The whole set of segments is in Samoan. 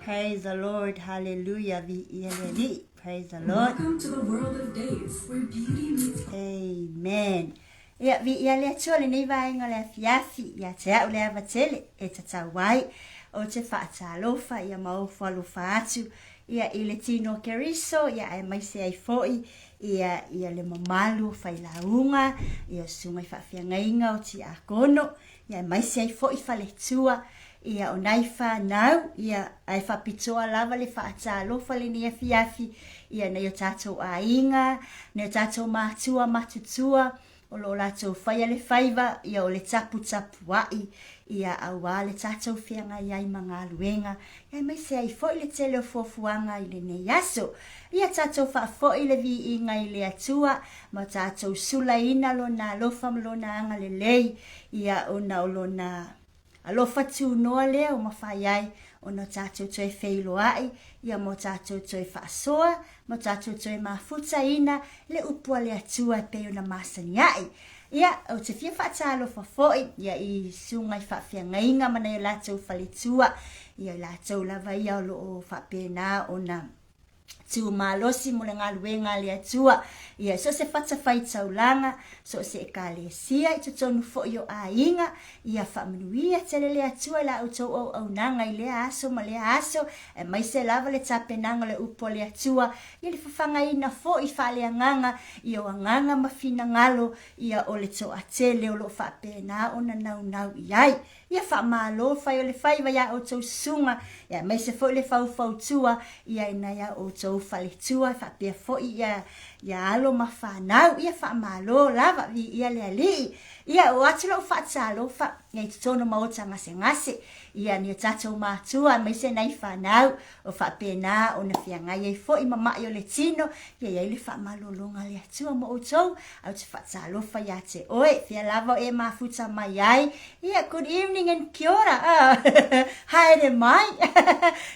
Praise the Lord, hallelujah, viia le Alii. Praise the Lord. Welcome to the world of days, where beauty meets. Amen. Ia, viia le Atua lenei vaega o le afiafi, ia te au le ava tele e tatau ai, o te faatalofa ia ma ofo alofa atu, ia i le tino o Keriso, ia aemaise ai foi, ia, ia le mamalu o failauga, ia o susuga i faafeagaiga o tiakono, ia aemaise ai foi faletua, ia o nai whanau, ia ae faapitoa lava le faatalofa lenei afiafi, ia nai o tatou aiga, nai o tatou matua matutua, o lo o latou faia le faiva, ia o le taputapuai, ia auā le tatou feagai ai ma galuega, ia aemaise ai foi le tele o fuafuaga i lenei aso. Ia tatou faafoi le viiga i le Atua, ma tatou sulaina Lona alofa ma Lona agalelei, ia ona o Lona alofa tunoa lea ua mafai ai ona tatou toe feiloai, ia ma o tatou toe faasoa, ma o tatou toe mafutaina le upu a le Atua e pei ona masani ai. Ia, ou te fia faatalofa foi ia i susuga i faafeagaiga ma nai o latou faletua, ia i latou lava ia o lo o faapena ona tū malosi mo le galuega a le Atua, ia so o se fatafaitaulaga, so o se ekalesia i totonu foi o aiga, ia faamanuia tele le Atua i la outou auaunaga i lea aso ma lea aso, aemaise lava le tapenaga o le upu a le Atua, ia le fafagaina foi faaleagaga ia o agaga ma finagalo ia o le toatele o lo o faapena ona naunau i ai. Ia faamalo fai o le faiva iā outou susuga, ia aemaise foi le faufautua ia i nai a outou faletua, faapea foi ia Ia alo ma fanau, ia faamalo lava, viia le Alii. Ia oo atu lau faatalofa i totonu o maota gasegase, ia ni o tatou matua aemaise nai fanau o faapena ona feagai ai foi ma ma'i o le tino, ia i ai le faamalologa a le Atua mo outou, ae ou te faatalofa ia te oe, fea lava o e mafuta mai ai, ia good evening and kia ora, haere mai,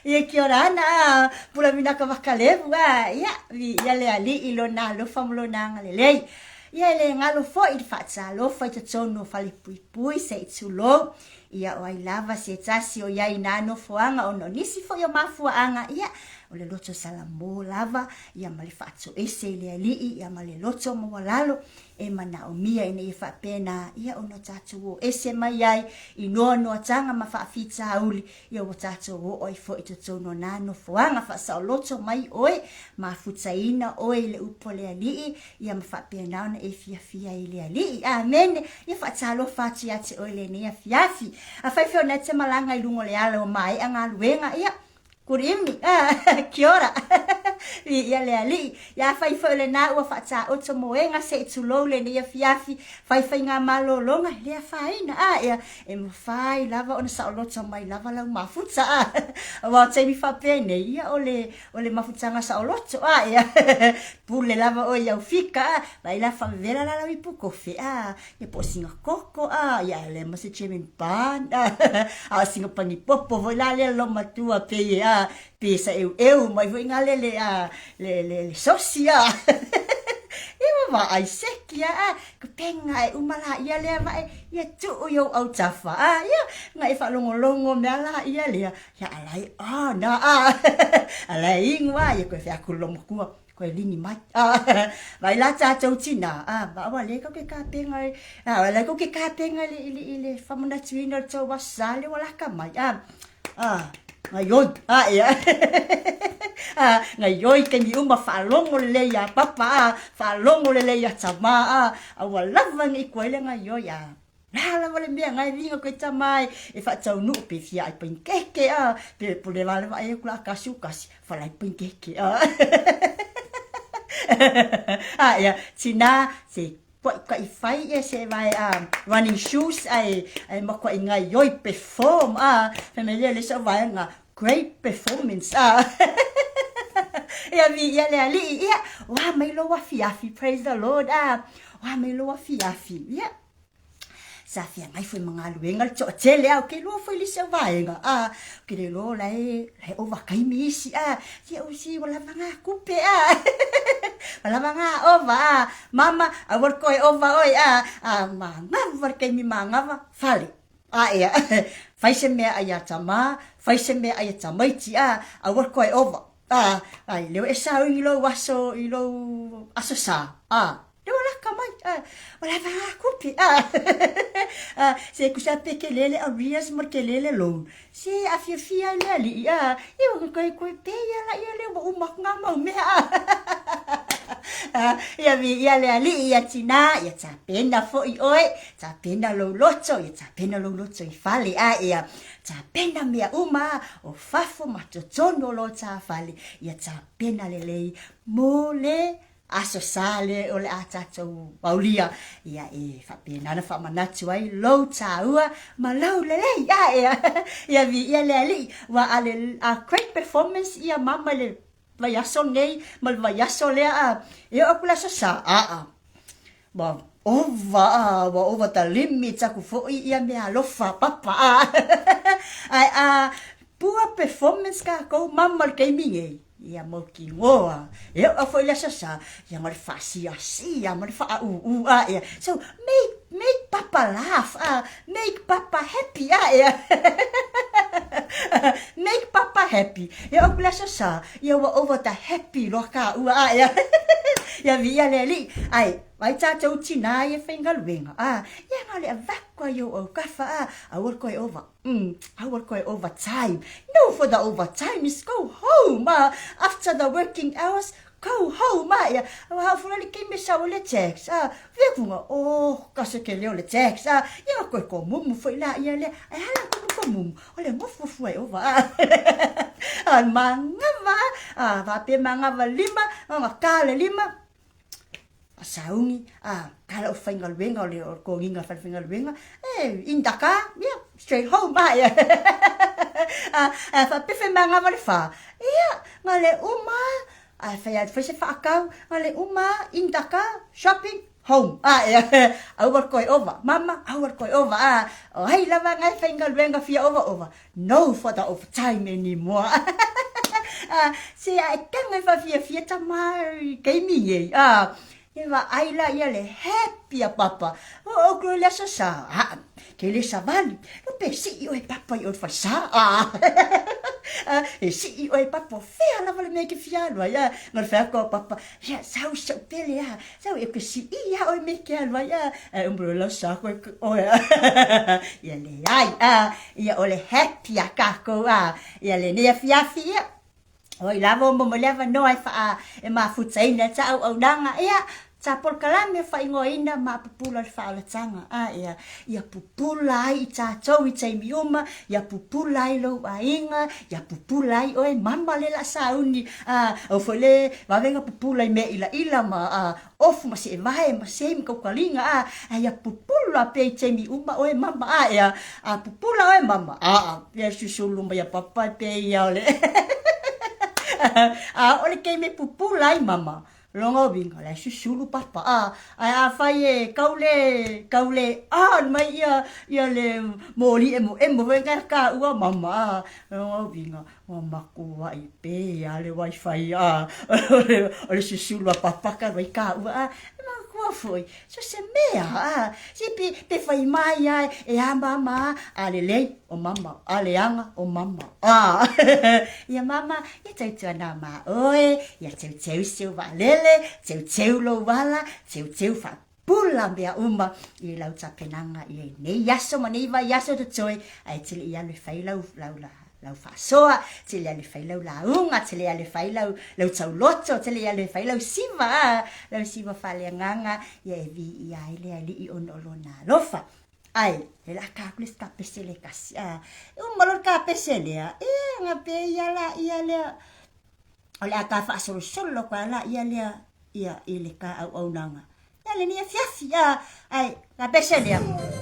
ia kia ora ana, pula vinaka vakalevu, ia, viia le Alii i lona alofa ma lona agalelei. Ia e le galo foi i le faatalofa i totonu o falepuipui se i tulou, ia o ai lava se tasi o i ai i nā nofoaga ona o nisi foi o mafuaaga, ia, o le loto salamo lava, ia ma le faatoese i le Alii, ia ma le loto maualalo e manaomia ina ia faapena, ia ona tatou o ese mai ai i noanoataga ma faafitauli, ia ua tatou oo ai foi i totonu o nā nofoaga faasaoloto mai oe, mafutaina oe i le upu a le Alii, ia ma faapena ona e fiafia i le Alii. Amene. Ia faatalofa atu ia te oe i lenei afiafi. Afai foi o lena e te malaga i luga o le ala ua maea galuega, ia, good evening, kia ora, viia le Alii. Ia afai foi o lena ua faataoto moega se i tulou lenei afiafi, fai faigamalologa, e le afaina, a, ia, e mafai lava ona saoloto mai lava lau mafuta, a, aua o taimi faapenei, ia, o le, O le mafutaga saoloto a ia pule lava oe i au fika a vaai la faavevela la lau ipu kofe a ia po o sina koko a ia e le ma se German bun a a o sina panipopo foi la lea loomatua pei e a pe sa eueu mai foi na le le a le le le sosi a ia ma vaai seki a a ka penga e uma laia lea vae ia tuu i ou autafa a ia na e faalogologo mea laia lea Ia alai a na a alai ingu a ia koe whea aku lomakua koe lini mai a vai la tātou tina a ma awa le kau ke kāpenga e a le kau ke kāpenga le le le whamanatuina o tau asa le wala ka mai a a ngai oi a ia a ngai oi ke ni uma whaalongo le lei a papa a whaalongo le lei a tama a a ua lava ngi koe le ngai oi a La lava le mea ngai viga koe tama e e faataunuu pe fia ai panikeke a pe pule la le vaai aku la kasi o kasi falai panikeke a a ia tina se kuaʻi fai ia se vae a running shoes ae ae makuaʻi gaioi perform a fai mai lea le isi au vaega great performance a ia viia le Alii ia ua mai lou afiafi praise the Lord a ua mai lou afiafi ia Sa feagai foi ma galuega le toatele a, ke iloa foi le isi au vaega a, ke le iloa la e la e ovakaimi isi a, sia u si ua lava ngā kupe a, ua lava ngā ova a, mama aua le koe ova oe a, a manava le taimi manava, fale. A ea, fai se mea ai a tama, fai se mea ai a tamaiti a, aua le koe ova. A, ai, leo e saui i lou aso, i lou aso sa, a, leo laka mai, a, o lava a kupe, a, a, se kusa pe ke lele arrears ma ke lele loan, se a fiafia ai le alii, a, ia ua koe koe pe ia la ia le ua uma aku ngā mau mea, a, a, ia vi ia le alii ia tina, ia tapena foi oe, tapena lou loto, ia tapena lou loto i fale, a, ia, Tapena mea uma o fafo ma totonu o lo ta fale, ia tapena lelei mo le aso sa le o le a tatou aulia, ia e faapena ona faamanatu ai lou taua ma lou lelei. A ea, ia viia le Alii, ua a le a great performance ia mama i le vaiaso nei ma le vaiaso lea a, e oo atu le aso sa, aa, Ua ova a, ua ova ta limits aku foi ia mea alofa papa a. Ae a poor performance kākou mama le taimi nei, ia mautinoa, e oo foi le aso sa, ia ma le faasiasia ma le faaūū a ia. So make, make papa laugh a, make papa happy a ia. Make papa happy. E oo aku le aso sa, ia ua ova ta happy loa kāua a ia. Ia viia le Alii, ae vaai tātou tinā ia faigaluega, a, ia na o le avatu ai ou aukafa, a, aua le koe ova, aua le koe overtime. No for the overtime is go home, a, after the working hours, go home, a, ia, aua hao fua le taimi e sau ai le tax, a, vekuga, oh, ka se ke leo le tax, a, ia na koe komumu foi la ia lea, ae a la komu komumu, o le nofonofo ai ova, a, a, magava, a, faapea magava lima, ona ka le lima. sauni, a, ka lau faigaluega o le totogiina o le falefaigaluega, e in Dakar, ia, straight home, a, ia. A, a faapea faimaga le fa, ia, na le uma, a fai atu foi se faatau, na le uma, in Dakar, shopping, home, a, ia, aua le toe ova, mama, aua le toe ova, a, o ai lava na e faigaluega fia ova ova, no for the overtime anymore. A, se a e taga e faafiafia tama i taimi nei, a, e vaai la ia le happy a papa. O ou ke le aso sa, a, ke le savali. No pe sii oe papa i o le falesa, a. A, e sii oe papa, o fea lava le mea e te fia alu ai, a. Ma le fai atu a papa, ia, sau si au pele, a, sau e ke sii a oe me ke alu ai, a. Ae umbo lau sa koe oe, a. Ia leai, a, ia o le happy a kākou, a. Ia lenei afiafi, ia, Oi lava o momo le avanoa e faa e mafutaina e ta auaunaga, ia, ta polokalame faaigoaina ma pupula le faaolataga, a ia, ia pupula ai i tatou i taimi uma, ia pupula ai lou aiga, ia pupula ai oe mama le la sauni, a, au foi le vavega pupula i mea ilaila ma, a, ofu ma seevae ma sei ma kaukaliga, a, a ia pupula pea i taimi uma oe mama, a ia, a pupula oe mama, a, a, ia susulu mai a papa e pea ia o le, a o le taimi e pupula ai mama, lona uiga, o la e susulu papa, a, ae afai e kau le, kau le on mai ia, ia le moli emoemo foi lena e taua mama, a, lona uiga, ua makuai pea le wifi, a, o le susulu a papa talu ai taua, a, e manatua foi, so se mea, a, se pe, pe fai mai a e a mama, a lelei, o mama, a leaga, o mama, a, ia mama, ia tautuana ma oe, ia teuteu si ou vaalele, teuteu lou ala, teuteu faapula mea uma i lau tapenaga i lenei aso ma nei vaiaso totoe, ae e te le i alu e fai lau, lau, lau faasoa, te le alu e fai lau lauga, te le alu e fai lau, lau tauloto, te le alu e fai lau siva, a, lau siva faaleagaga, ia e viia ai le Alii ona o lona alofa. Ae, e la ka aku le isi kapese le kasi, a, e uma loa le kapese lea, e aga pea ia la ia lea, o le a ka faasolosolo atu lava laia lea ia i le ka auaunaga. Ia lenei afiafi, a, ae kapese lea,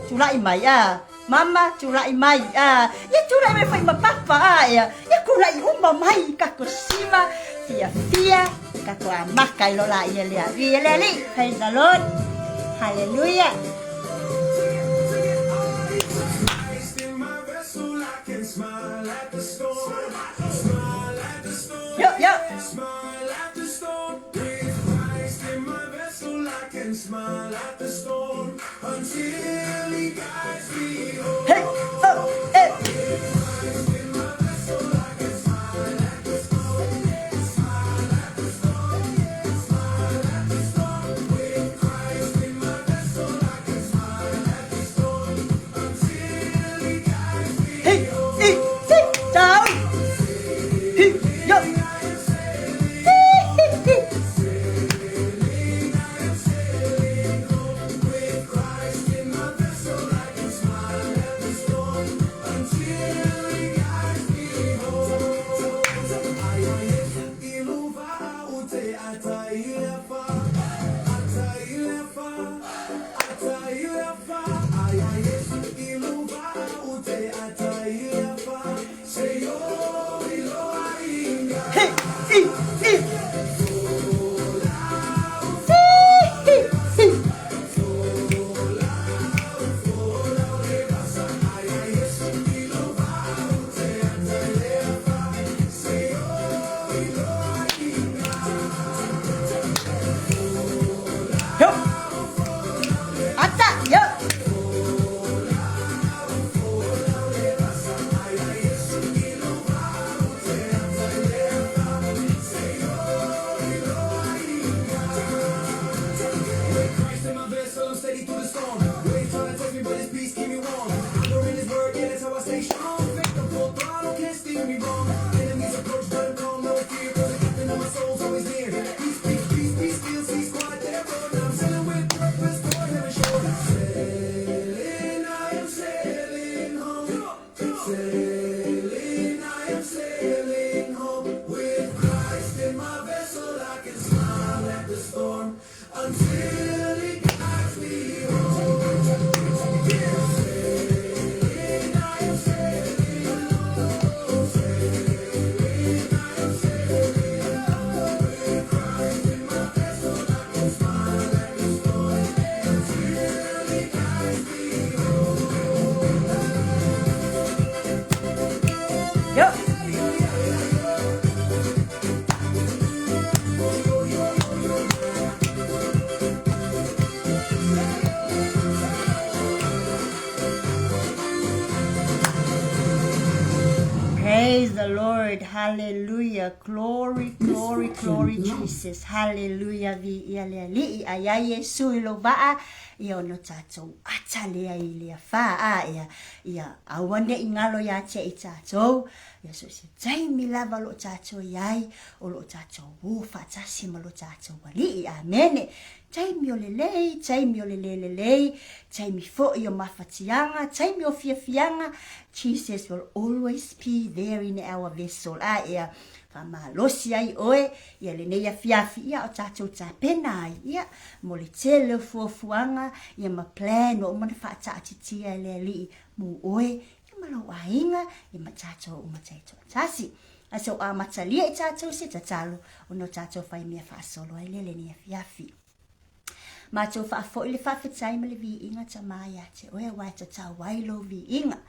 tulai mai, a, mama tulai mai, a, ia tulai mai foi ma papa, a, ia, ia tulai uma mai kako siva, fiafia, kako amaka i lo laia lea. Viia le Alii, praise the Lord, hallelujah. Yo, yo. Hey, oh, eh. Hi, i, si, tau. Hi, yo. Hi, hi, hi. Hi, i, i. Si, hi, hi. Yo. Ata, yo. Yo. Praise the Lord. Hallelujah. Glory, glory, glory Jesus. Hallelujah. Viia le Alii. Ai ai Iesu i lou vaa. Ia ona tatou ata lea i le afa a ia. Ia aua ne i galo ia te i tatou. Ia so se taimi lava o lo o tatou i ai, o lo o tatou o faatasi ma lo tatou Alii. Amene. Taimi o lelei, taimi o le le lelei, taimi foi o mafatiaga, taimi o fiafiaga, Jesus will always be there in our vessel. A ia faamalosi ai oe ia lenei afiafi, ia o tatou tapena ai, ia mo le tele o fuafuaga, ia ma plan ua uma ona faataatitia e le Alii mo oe, ia ma lou aiga, ia ma tatou uma taitoatasi. A se o amatalia i tatou se tatalo, ona o tatou fai mea faasolo ai lea lenei afiafi. Matou faafoi le faafetai ma le viiga Tama ia te oe aua e tatau ai lou viiga.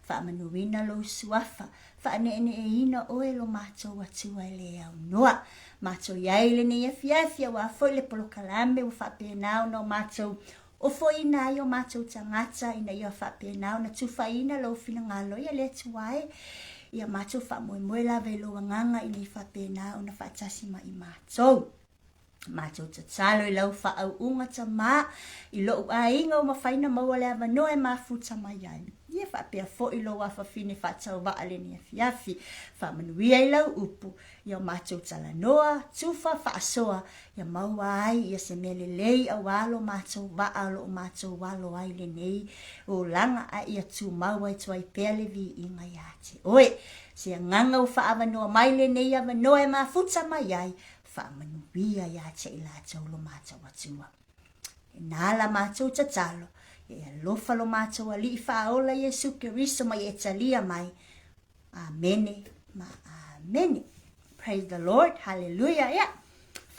Faamanuina lou suafa, faaneeneeina oe lo matou Atua e le aunoa. Matou i ai lenei afiafi aua foi le polokalame ua faapena ona o matou ofoina ai o matou tagata ina ia faapena ona tufaina lou finagalo ia le Atua e. Ia matou faamoemoe lava i lou agaga ina ia faapena ona faatasi ma i matou. Matou tatalo i lau faauuga Tama, i lou aiga ua mafai ona maua le avanoa e mafuta mai ai. Ia faapea foi lou afafine faatauvaa lenei afiafi. Faamanuia i lau upu, ia o matou talanoa, tufa, faasoa, ia maua ai ia se mea lelei aua lo matou vaa o lo o matou alo ai lenei olaga, a ia tumau ai tuai pea le viiga ia te oe. Se agaga ua faaavanoa mai lenei avanoa e mafuta mai ai, Faamanuia ia te i latou lo matou Atua. E nā la matou tatalo, ia e alofa lo matou Alii Faaola Iesu Keriso ma ia e talia mai. Amene ma amene. Praise the Lord. Hallelujah. Ia.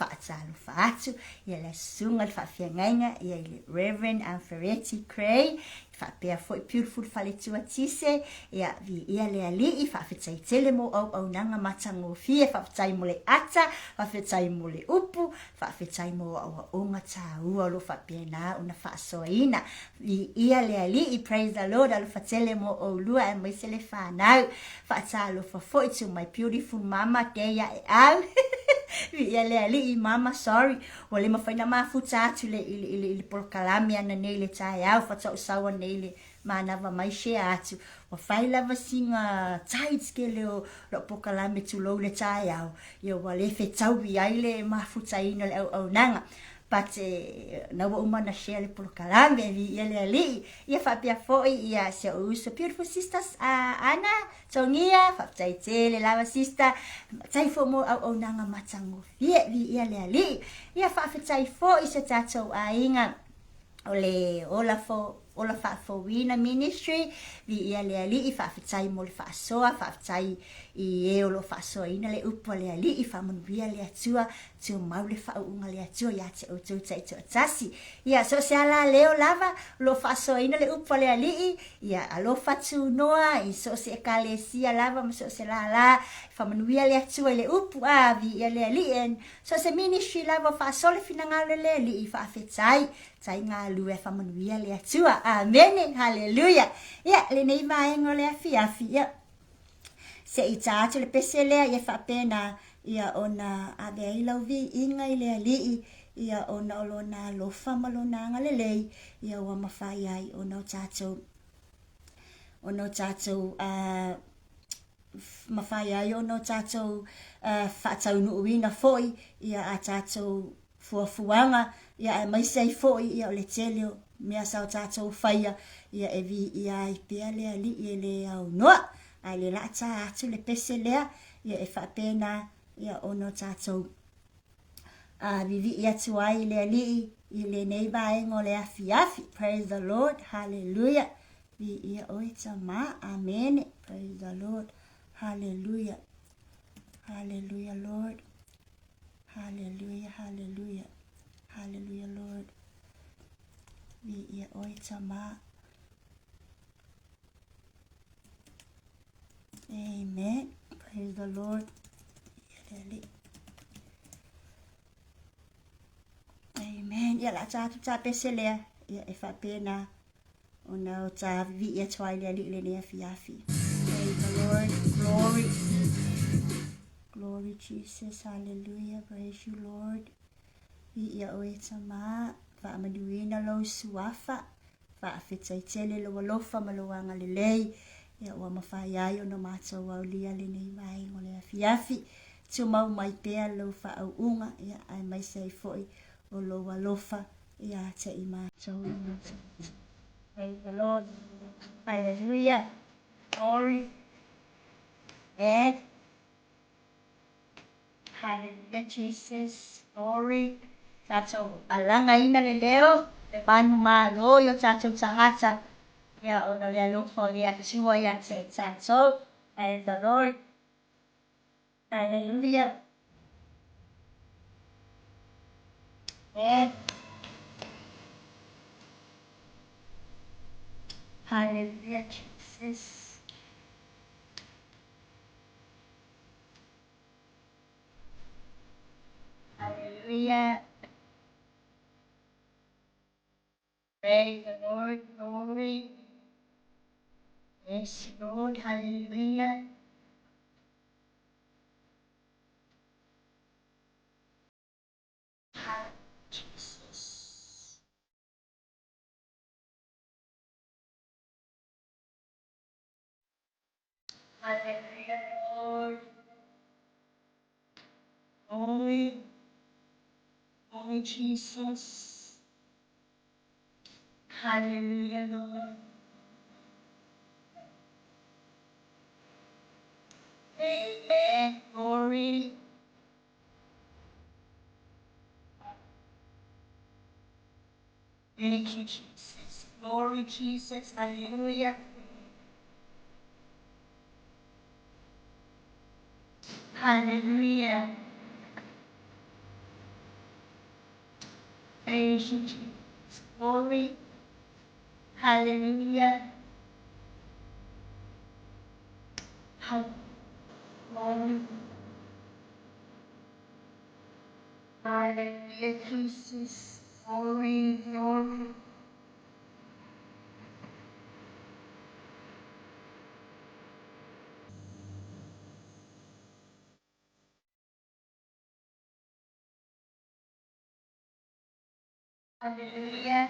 Faatalofa atu ia le susuga le faafeagaiga ia i le Reverend Alfereti Cray faapea foi Beautiful Faletua Tise ia viia le Alii faafetai tele mo auaunaga matagofie faafetai mo le ata faafetai mo le upu faafetai mo aoaoga taua o lo o faapena ona faasoaina viia le Alii praise the Lord alofa tele mo oulua aemaise le fanau faatalofa foi to my beautiful mama Deia Eau viia le Alii mama sorry ua le mafai na mafuta atu le i le i le, i le polokalame ana nei le taeao faatoa ou sau anei le manava mai share atu ua fai lava sina tides kele o lou polokalame tulou le taeao ia ua le fetaui ai le mafutaina o le auaunaga but eh, na ua uma na share le polokalame viia le Alii ia faapea foi ia si ou uso beautiful sisters uh, Ana Togia faafetai tele lava sister faafetai foi mo auaunaga matagofie viia le Alii ia faafetai foi se tatou aiga o le ola fo Ola Faafouina Ministry, viia le Alii, faafetai mo le faasoa, faafetai i e o lo o faasoaina le upu a le Alii, faamanuia le Atua, tumau le faauuga a le Atua ia te outou taitoatasi. Ia, so o se alaleo lava o lo o faasoaina le upu a le Alii, ia alofa tunoa i so o se ekalesia lava ma so o se lālā, faamanuia le Atua i le upu, a, viia le Alii, and so o se ministry lava o faasoa le finagalo e le Alii, faafetai, Tai galue faamanuia le Atua. Amene. Haleluia. Ia, lenei vaega o le afiafi, ia, se i ta atu le pese lea, ia faapena, ia ona ave ai lau viiga i le Alii, ia ona o lona alofa ma lona agalelei, ia ua mafai ai ona o tatou, ona o tatou, uh, mafai ai ona o tatou uh, faataunuuina foi ia a tatou fuafuaga, ia aemaise ai foi ia o le tele o mea sa o tatou faia, ia e viia ai pea le Alii e le aunoa, ae le laa ta atu le pese lea, ia e faapena ia ona o tatou a vivii atu ai le Alii. i lenei vaega o le afiafi. Praise the Lord. Hallelujah. Viia oe Tama. Amene. Praise the Lord. Hallelujah. Hallelujah, Lord. Hallelujah, hallelujah. Hallelujah, Lord. Viia oe Tama. Amen. Praise the Lord. Amen. Ia la ta tu ta pese lea. Ia e faapena ona o ta viia atu ai le Alii i lenei afiafi. Praise the Lord. Glory. Glory Jesus. Hallelujah. Praise you Lord. Viia oe Tama. Faamanuina lou suafa. Faafetai tele lou alofa ma lou agalelei, ia ua mafai ai ona matou aulia lenei vaega o le afiafi. Tumau mai pea lou faauuga, ia aemaise ai foi o lou alofa ia te i matou. Praise the Lord. Hallelujah. Glory. Amen. Hallelujah Jesus. Glory. Tatou alagaina le leo, le manumalo i o tatou tagata, ia ona o le alofa o le Atua ia te i tatou. Praise the Lord. Hallelujah. Amen. Hallelujah Jesus. Hallelujah. Praise the Lord. Glory. Yes, Lord. Hallelujah. Jesus. Hallelujah, Lord. Glory. Glory, Jesus. Hallelujah, Lord. Amen. Glory. Thank you, Jesus. Glory, Jesus. Hallelujah. Hallelujah. Thank you, Jesus. Glory. Hallelujah. Hallelujah. Hallelujah, Jesus. Glory, glory. Hallelujah.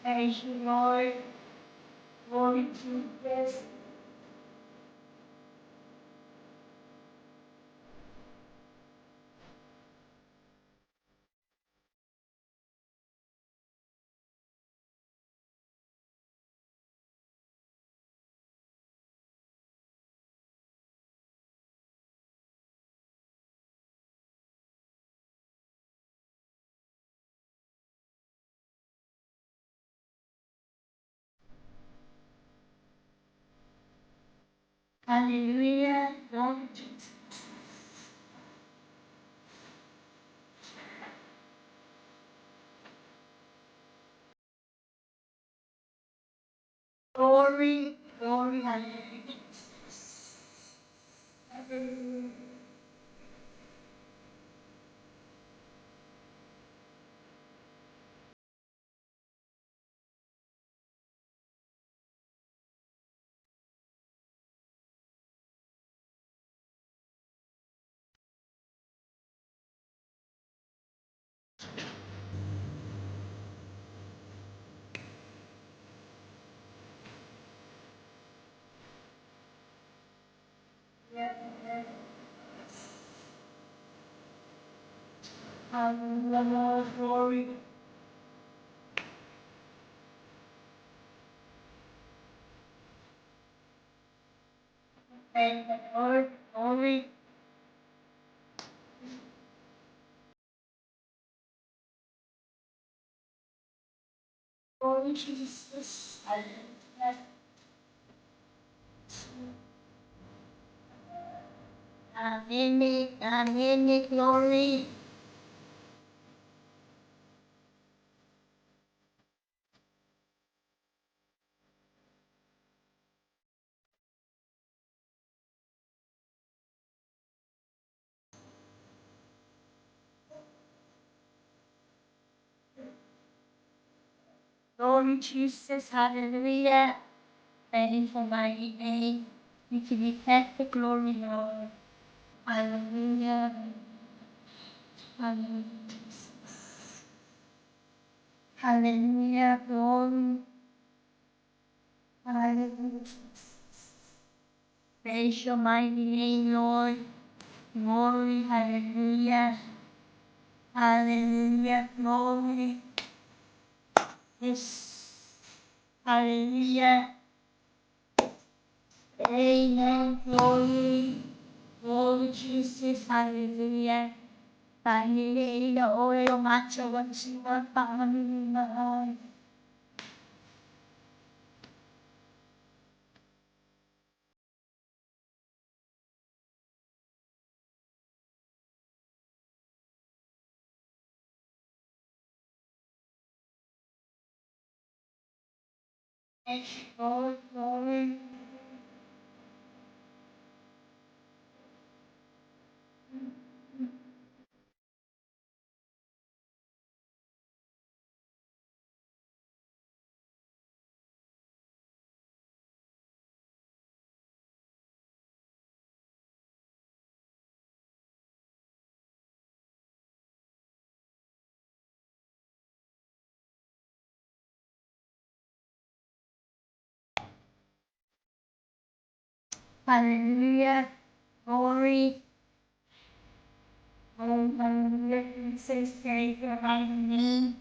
Thank you, Lord. Glory Jesus. Hallelujah. Glory Jesus. Glory, glory, hallelujah. Hallelujah. Hallelujah, Lord, glory. Thank the Lord, glory. Glory Jesus. Hallelujah. Amene, amene, glory. Glory Jesus, hallelujah. Thank you for my name. We give you the glory, Lord. Hallelujah. Hallelujah. Hallelujah, glory. Hallelujah. Praise your mighty name, Lord. Glory, hallelujah. Hallelujah, glory. Yes. Hallelujah. Amen. Glory. Glory, Jesus. Hallelujah. Hallelujah. O macho, Panginoon. Glory, glory. Hallelujah. Glory. Oh, hallelujah. Jesus, praise your mighty name.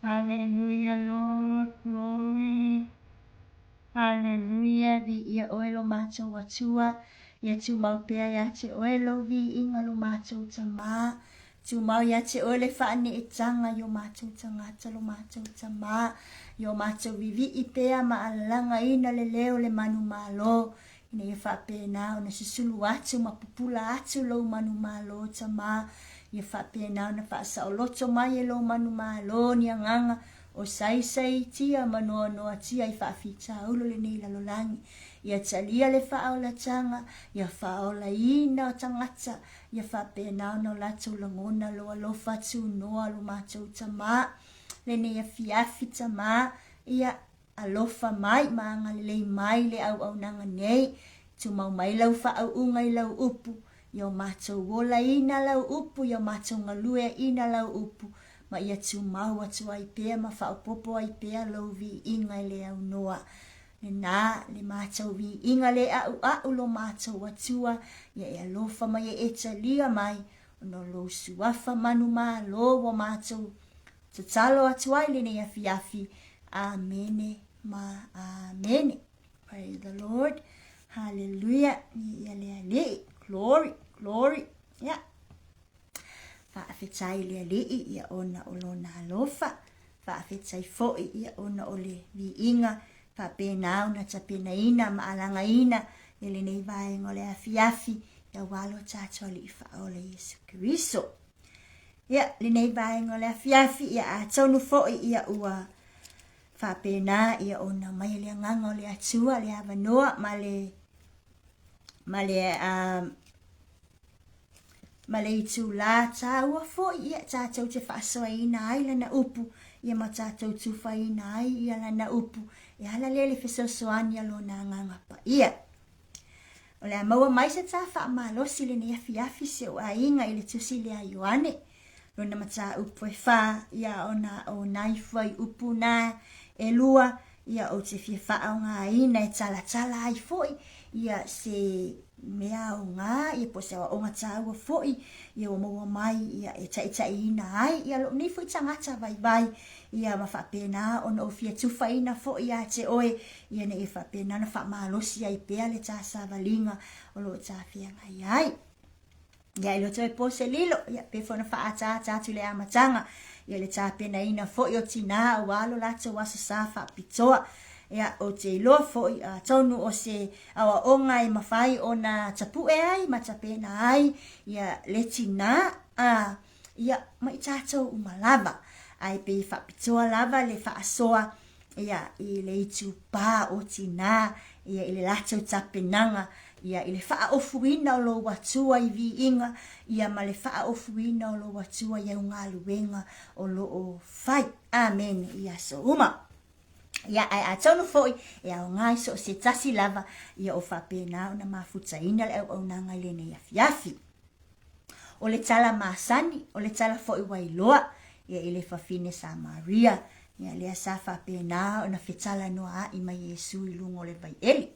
Hallelujah, Lord. Glory. Hallelujah. Viia oe lo matou Atua. Ia tumau pea ia te oe lou viiga lo matou Tamā. Tumau ia te oe le faaneetaga i o matou tagata lo matou Tamā. Ia o matou vivii pea ma alagaina le leo o le manumalo, ina ia faapena ona susulu atu ma pupula atu lou manumalo, Tamā. Ia faapena ona faasaoloto mai e lou manumalo ni agaga o saisaitia ma noanoatia i faafitaulo lenei lalolagi. Ia talia le faaolataga, ia faaolaina o tagata, ia faapena ona o latou lagona lou alofa tunoa lo matou Tamā. Lenei afiafi, Tamā, ia alofa mai ma agalelei mai le auaunaga nei. Tumau mai lau faauuga i lau upu, ia o matou olaina lau upu, ia o matou galueaina lau upu, ma ia tumau atu ai pea ma faaopoopo ai pea lou viiga i le aunoa. Lena le matou viiga le a'ua'u lo matou Atua, ia e alofa ma ia e talia mai, ona o lou suafa manumalo ua matou tatalo atu ai lenei afiafi. Amene ma amene. Praise the Lord. Hallelujah. Ia le Alii. Glory, glory. Yeah. Faafetai i le Alii ia ona o lona alofa. Faafetai foi ia ona o le viiga faapena ona tapenaina ma alagaina i lenei vaega o le afiafi aua lo tatou Alii Faaola Iesu Keriso. Ia, lenei vaega o le afiafi, ia atonu foi ia ua faapena ia ona mai le agaga o le Atua le avanoa ma le ma le ma le itulā tāua foi ia tatou te faasoaina ai lana upu ia ma tatou tufaina ai ia lana upu e ala lea le fesoasoani a lona agaga paia. O le a maua mai se tā faamalosi lenei afiafi si ou aiga i le tusi lea a Ioane, lona mataupu e whā, ia ona o nai fuaiupu nā e lua, ia ou te fia faaaogaina e talatala ai foi ia se mea aoga, ia po o se aoaoga tāua foi, ia ua maua mai ia e taitaiina ai ia lou nei foi tagata vaivai, ia ma faapena ona ou fia tufaina foi ia te oe, ia ina ia faapena ona faamalosi ai pea le ta savaliga o lo o ta feagai ai. Ia e le o toe po se lilo, ia pei foi ona faaataata atu i le amataga. Ia le tapenaina foi o tinā aua lo latou Aso Sa faapitoa. Ia, ou te iloa foi, atonu o se aoaoga e mafai ona tapue ai ma tapena ai ia le tinā, a, ia, ma i tatou uma lava. Ae pei e faapitoa lava le faasoa ia, i le itupā o tinā, ia, i le latou tapenaga, ia, i le faaofuina o lou Atua i viiga, ia, ma le faaofuina o lou Atua i au galuega o lo o fai. Amene i aso uma. Ia, ae atonu foi e aoga i so o se tasi lava, ia o faapena ona mafutaina le auaunaga i lenei afiafi. O le tala masani, o le tala foi ua iloa, ia i le fafine Samaria, ia lea sa faapena ona fetalanoaai ma Iesu i luga o le vaieli.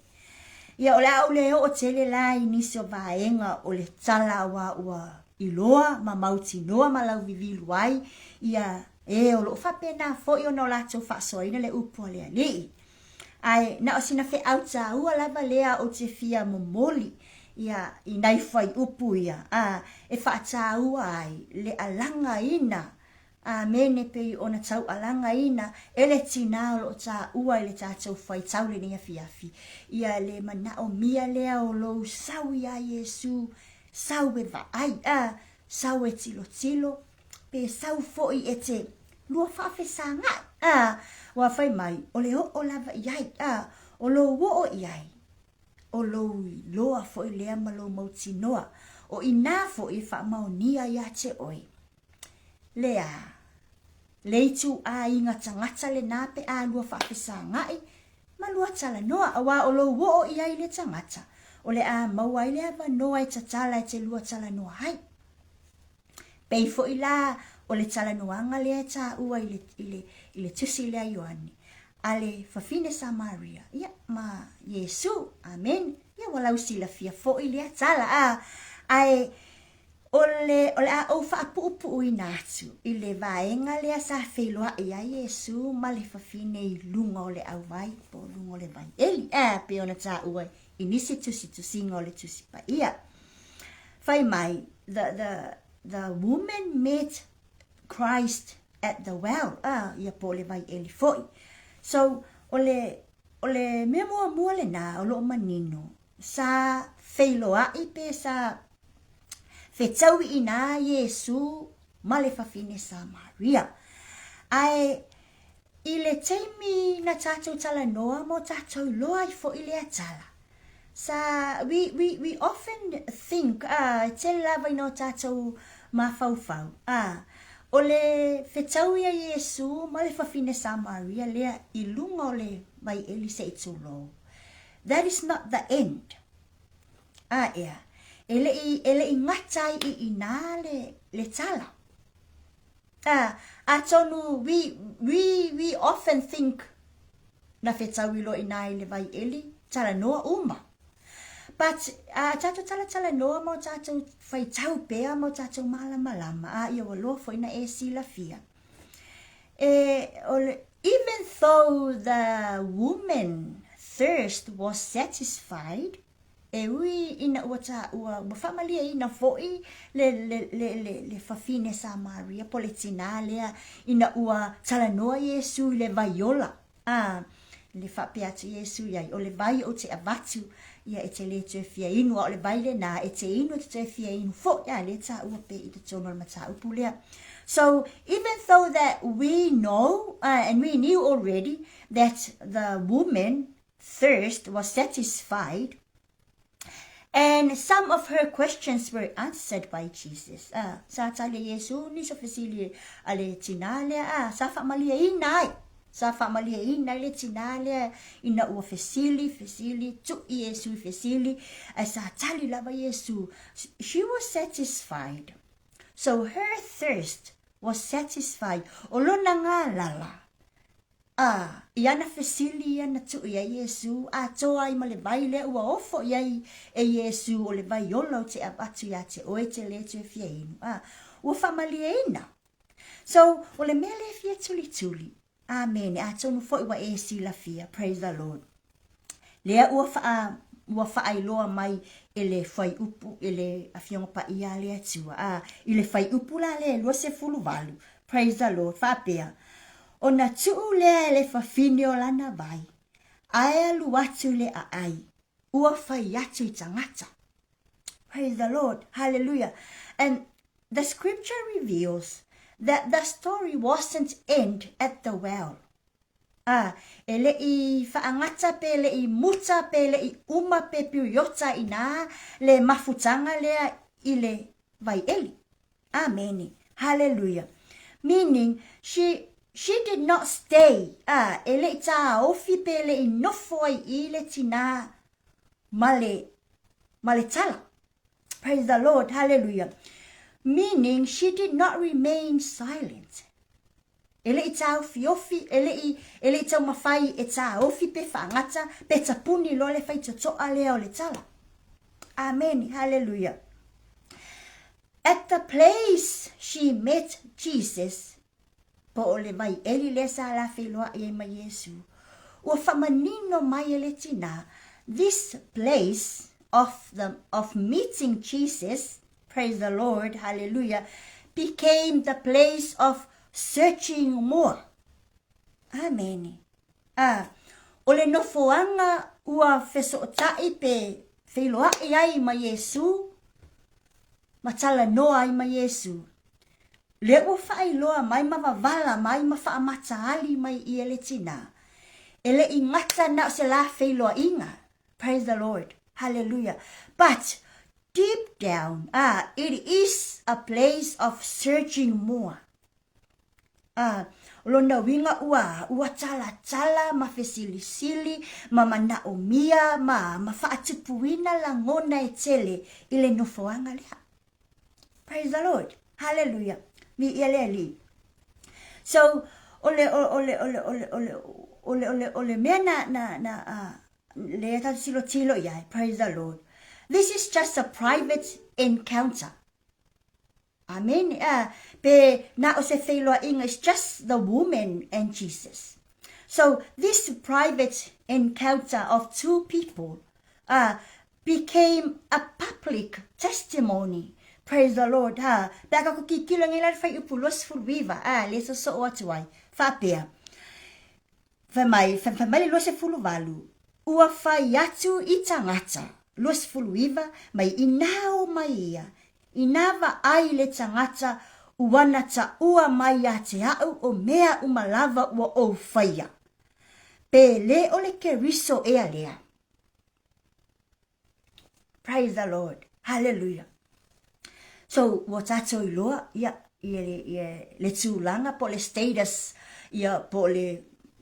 Ia o le a ou le oo tele la i nisi o vaega o le tala aua ua iloa ma mautinoa ma lauvivilu ai ia e o lo o faapena foi ona o latou faasoaina le upu a le Alii. Ae na o sina feau taua lava lea ou te fia momoli ia i nai fuaiupu ia, a, e faataua ai le alagaina Amene pei ona taualagaina e le tinā o lo o taua i le tatou faitau lenei afiafi, ia le manaomia lea o lou sau iā Iesu, sau e vaai, a, sau e tilotilo, pe sau foi e te lua faafesagaʻi, a, ua fai mai, o le oo lava i ai, a, o lou oo i ai, o lou iloa foi lea ma lou mautinoa, o inā foi e faamaonia iā te oe. Lea, le ituaiga tagata lenā pe a lua faafesagaʻi ma lua talanoa, aua o lou oo i ai le tagata, o le a maua ai le avanoa e tatala e te lua talanoa ai. Pei foi la o le talanoaga lea e taua i le, i le, i le tusi lea a Ioane, a le fafine Samaria, ia, ma Iesū. Amene. Ia, ua lausilafia foi lea tala, a, ae O le, o le a ou faapuupuuina atu i le vaega lea sa feiloaʻi ai Iesū ma le fafine i luga o le ʻauwai po o luga o le wai ʻeli, a pei ona taua i nisi tusitusiga o le Tusi Paia. Fai mai, the, the, the woman met Christ at the well, a, ia po o le wai ʻeli foi. So, o le, o le mea muamua lenā o lo o manino, Sa feiloaʻi pe sa fetauiʻina Iesū ma le fafine Samaria. Ae i le taimi na tatou talanoa mo tatou iloa ai foi lea tala, sa we, we, we often think, ah, e tele lava ina o tatou mafaufau, ah, o le fetaui a Iesū ma le fafine Samaria lea i luga o le vaieli se i tulou. That is not the end. A ea, e leʻi, e leʻi gata ai i inā le, le tala. A, atonu, we, we, we often think, na fetau loa inā i le wai ʻeli, talanoa uma. But, a tatou talatalanoa ma o tatou faitau pea ma o tatou malamalama, a ia ua loa foi na e silafia. E, o le, even though the woman thirst was satisfied, e ui ina ua taua, ua faamalieina foi le, le, le, le, le fafine Samaria po o le tinā lea ina ua talanoa Iesū i le vai ola. Ā, le faapea atu Iesū i ai, o le vai ou te avatu, ia e te lē toe fia inu, a o le vai lenā, e te inu e te toe fia inu foʻi, ā, lē taua pea i totonu o le mataupu lea. So, even though that we know, uh, and we knew already that the woman thirst was satisfied, And some of her questions were answered by Jesus. Ah, sa tali e Iesu nisi o fesili a le tinā lea, ah, sa faamalieina ai. Sa faamalieina ai le tinā lea ina ua fesili, fesili, tuʻi Iesu i fesili, ae sa tali lava Iesu. She was satisfied. So her thirst was satisfied. O lona galala, A i ana fesili ia na tuu i ai Iesū, atoa ai ma le vai lea ua ofo i ai e Iesū o le vai ola ou te avatu iā te oe te lē toe fia inu. A, ua faamalieina. So, o le mea lea e fia tulituli. Amene. Atonu foi ua e silafia. Praise the Lord. Lea ua faa, ua faailoa mai e le fuaiupu, e le Afioga Paia a le Atua. A, i le fuaiupu la lea e 28, Praise the Lord, faapea, Ona tuu lea e le fafine o lana vai, ae alu atu i le aai, ua fai atu i tagata. Praise the Lord, hallelujah. And the scripture reveals that the story wasn't end at the well. A, e le i faagata pe le i muta pe le i uma pe piriota inā le mafutaga lea i le vaieli. Amene. Hallelujah. Meaning, she, she did not stay, a, e le i tāofi pe le i nofo ai i le tinā ma le, ma le tala. Praise the Lord. Hallelujah. Meaning, she did not remain silent. E le i tāofiofi, e le i, e le i taumafai e tāofi pe faagata, pe tapuni loa le faitotoa lea o le tala. Amene, hallelujah. At the place she met Jesus, po o le vaieli lea sa la feiloaʻi ai ma Iesu, ua faamanino mai e le tinā, this place of, the, of meeting Jesus, Praise the Lord, hallelujah, became the place of searching more. Amene. A, o le nofoaga ua fesootaʻi pe feiloaʻi ai ma Iesū, ma talanoa ai ma Iesū, lea ua faailoa mai ma wavala mai ma faamataali mai ia le tinā, e le i gata na o se la feiloaiga, Praise the Lord. Hallelujah. But deep down, ah, it is a place of searching more. Ah, lona uiga ua, ua talatala ma fesilisili ma manaʻomia ma, ma faatupuina lagona e tele i le nofoaga lea. Praise the Lord. Hallelujah. Viia le Alii. So, o le, o le, o le, o le, o le, o le, o le, o le mea na, na, na, uh, lea tatou tilotilo i ai, praise the Lord. This is just a private encounter. Amen. Pe na o se feiloaiga, it's just the woman and Jesus. So this private encounter of two people became a public testimony. Praise the Lord. Ha, pe a ka kikilo ngai la le fuaiupu 29, a, le sosoo atu ai. Faapea. Fai mai, fai mai le 28, ua fai atu i tagata, 29, mai inā o mai ia, inā vaai le tagata ua na taua mai ia te au o mea uma lava ua ou faia. Pe le o le Keriso ea lea. Praise the Lord. Hallelujah. So, ua tātou iloa, ia, ia, ia, le tūlanga po le status, ia, po le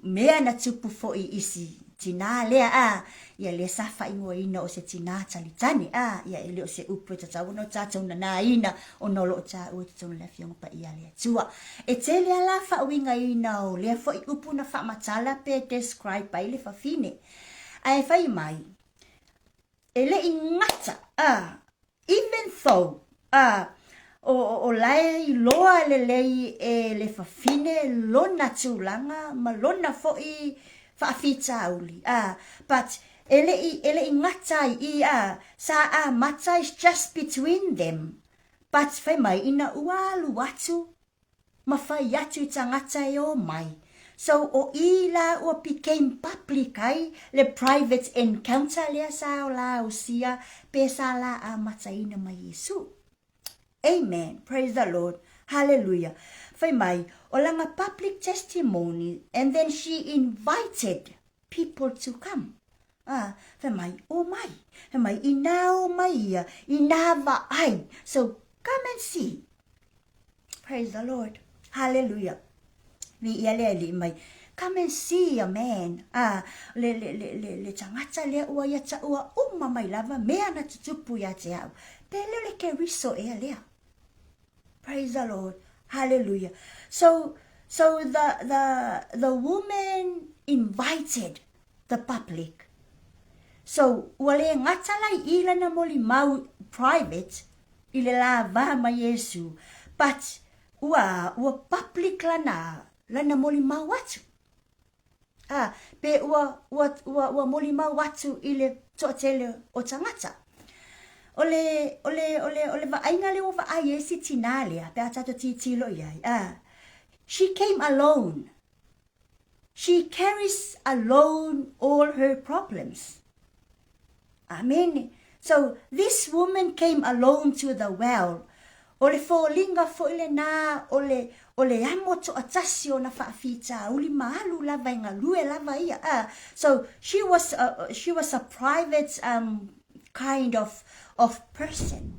mea na tupu foʻi i si tinā lea, a, ia lea sa faaigoaina o se tinā talitani, a, ia e le o se upu e tatau ona o tātou nanāina ona o loo tāua i totonu o le Afioga Paia a le Atua. E tele a la faauigaina o lea foʻi upu na faamatala pe describe ai le fafine. Ae fai mai, E le i gata, a, even though, a, o, o, o la e iloa lelei e le fafine lona tulaga ma lona foʻi faafitauli, a, but e le i, e le i gata ai i, a, sa amata is just between them, but fai mai ina ua alu atu ma fai atu i tagata e o mai. So o i la ua became public ai le private encounter lea sa o la usia pe sa la amataina ma Iesu. Amen. Praise the Lord. Hallelujah. Fai mai, o langa public testimony and then she invited people to come. Ah, fai mai, o mai. Fai mai, inā o mai ia, inā vaai. So, come and see. Praise the Lord. Hallelujah. Viia le Alii mai. Come and see a man. Ah, le, le, le, le, le tagata lea ua ia taua uma mai lava mea na tutupu ia te au. Pe le o le Keriso ea lea. Praise the Lord. Hallelujah. So, so the, the, the woman invited the public. So, ua le gata la i i lana molimau private i le la va ma Iesu, but ua, ua public lana, lana molimau atu. A, pe ua, ua, ua, ua molimau atu i le toatele o tagata. O le, o le, o le, o le vaaiga lea ua vaai ai si tinā lea, pe a tatou tilotilo i ai, a, She came alone. She carries alone all her problems. Amene. So this woman came alone to the well. O le foliga foi lena o le, o le amo toatasi ona faafitauli ma alu lava e galue lava ia. So she was a, she was a private um, kind of, of person.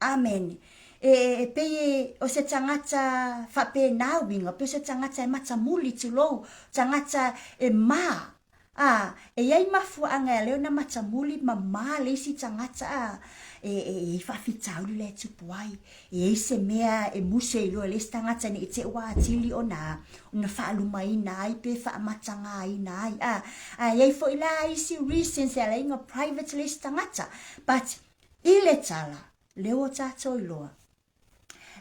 Amene. E, e pei e, o se tagata faapena uiga, pei o se tagata e matamuli, tulou, tagata e ma, a, e i ai mafuaaga e ala ai ona matamuli ma ma le isi tagata, a, e, e, e i ai faafitauli la e tupu ai. E i ai se mea e musu e iloa e le isi tagata ne i te i ua atili ona, ona faalumaina ai pe faamatagaina ai, a. Ae i ai foi la isi reasons e ala ai ona private le isi tagata, but I le tala, lea ua tatou iloa.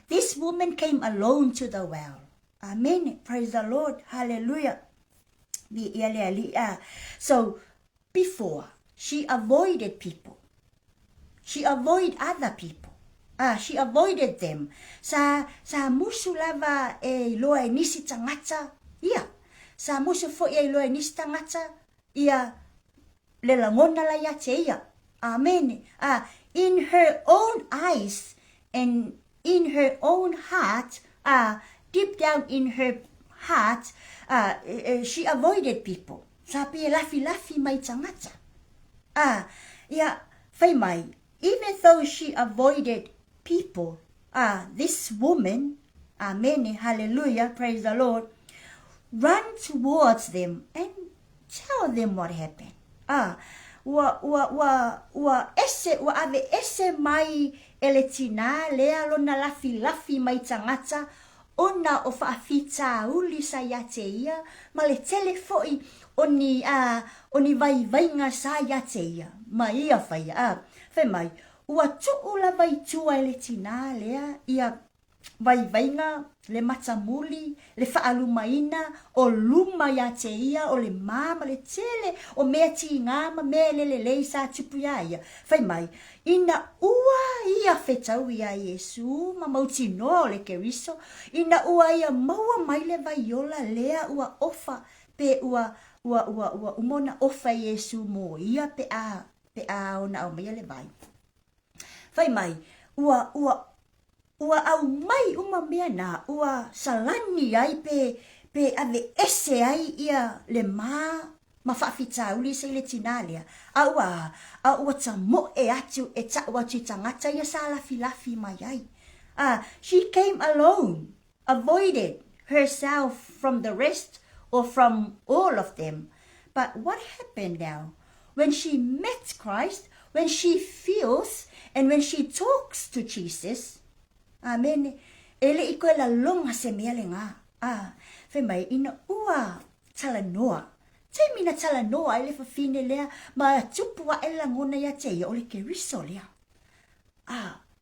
This woman came alone to the well. Amen. Praise the Lord. Hallelujah. Viia le Alii. Ah. So, before, she avoided people. She avoid other people. Ah, she avoided them. Sa, sa musu lava e iloa e nisi tagata, ia. Sa musu foi e iloa e nisi tagata, ia, le lagona la ia te ia. Amene. A, in her own eyes and in her own heart, a, deep down in her heart, a, she avoided people. Sa pei e lafilafi mai tagata. A, ia, fai mai, even though she avoided people, a, this woman, amene, hallelujah, praise the Lord, run towards them and Tell them what happened. A, ua, ua, ua, ua ese, ua ave ese mai e le tinā lea lona lafilafi mai tagata ona o faafitauli sa ia te ia ma le tele foi o ni, a, o ni vaivaiga sa ia te ia ma ia faia. A, fai mai, ua tuu lava i tua e le tinā lea ia vaivaiga, le matamuli, le faalumaina, o luma ia te ia, o le mā ma le tele o mea tīgā ma mea e lelelei sa tupu iā ia. Fai mai, ina ua ia fetau iā Iesū ma mautinoa o le Keriso, ina ua ia maua mai le vaiola lea ua ofa pe ua, ua, ua, ua uma ona ofa e Iesū mō ia pe a, pe a ona aumaia le vai. Fai mai, ua, ua, ua aumai uma mea na, ua salani ai pe, pe aveese ai ia le mā ma faafitauli ese i le tinā lea, a ua a, a ua tamoe atu e ta'u atu i tagata ia sa lafilafi mai ai. A, she came alone, avoided herself from the rest or from all of them. But what happened now? When she met Christ, when she feels and when she talks to Jesus, Amene, e le i koe laloga se mea legā. A, fai mai, ina ua talanoa, taimi na talanoa ai le fafine lea ma tupu aʻe le lagona ia te ia, o le Keriso lea. A,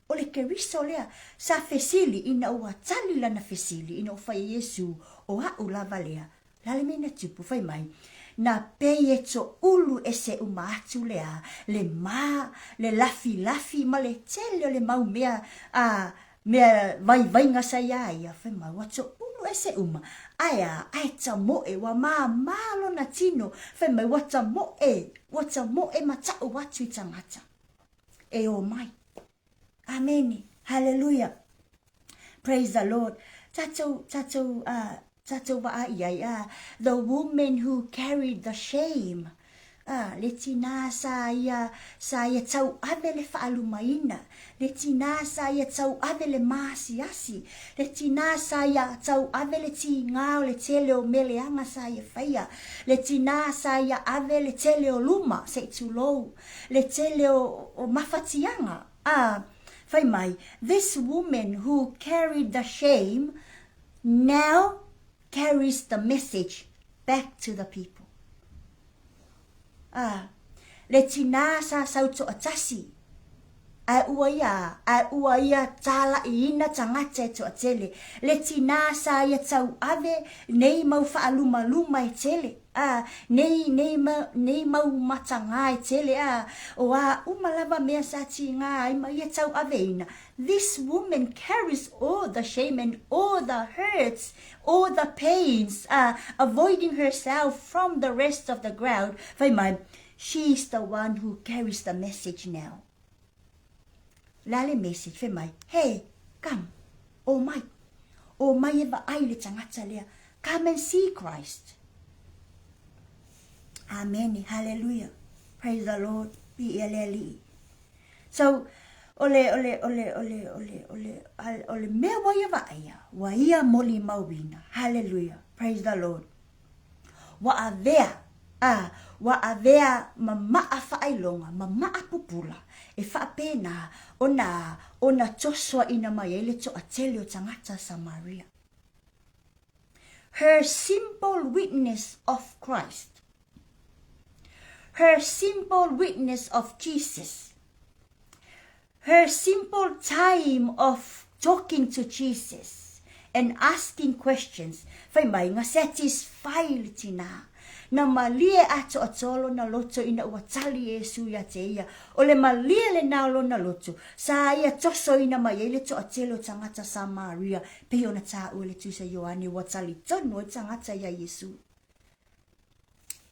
o le Keriso lea, sa fesili ina ua tali lana fesili ina ua fai e Iesū, o aʻu lava lea, la le mea na tupu, fai mai, na pei e toʻulu ese uma atu lea, le mā, le lafilafi ma le tele o le mau mea, a, mea vaivaiga sa iā ia, fai mai, ua toʻulu ese uma, ae a, ae tamoe, ua māmā lona tino, fai mai, ua tamoe, ua tamoe ma taʻu atu i tagata. E ō mai. Amene. Hallelujah. Praise the Lord. Tatou, tatou, uh, tatou waa i ai, uh, the woman who carried the shame. Uh, le tinā sa ia, sa ia tauave le faalumaina. Le tinā sa ia tauave le maasiasi. Le tinā sa ia tauave le tīgā o le tele o meleaga sa ia faia. Le tinā sa ia ave le tele o luma, se i tulou. le tele o, o mafatiaga, a, fai mai, this woman who carried the shame now carries the message back to the people. A, le tinā sa sau toatasi, ae ua ia, ae ua ia tālaʻiina tagata e toatele, le tinā sa ia tauave nei mau faalumaluma e tele, A, nei, nei, nei mau matagā e tele, a, o a uma lava mea sa tigā ai ma ia tauaveina, this woman carries all the shame and all the hurts, all the pains, a, avoiding herself from the rest of the crowd, fai mai, she's the one who carries the message now. Le a le message, fai mai, hey, come, o mai, o mai e vaai le tagata lea, come and see Christ. Amene, hallelujah, praise the Lord, viia le Alii. So, o le, o le, o le, o le, o le, o le, o le mea ua ia vaaia, ua ia molimauina, hallelujah, praise the Lord. Ua avea, a, ua avea ma maa faailoga, ma maa pupula, e faapena ona, ona tosoaina mai ai le toatele o tagata Samaria. Her simple witness of Christ. Her simple witness of Jesus. Her simple time of talking to Jesus and asking questions, fai mai na satisfy le tinā. Na malie atoatoa lona loto ina ua tali Iesu ia te ia. O le malie lena o lona loto, sa ia tosoina mai ai le toatele o tagata Samaria, pei ona taua le Tusa Ioane ua tali tonu ai tagata ia Iesu.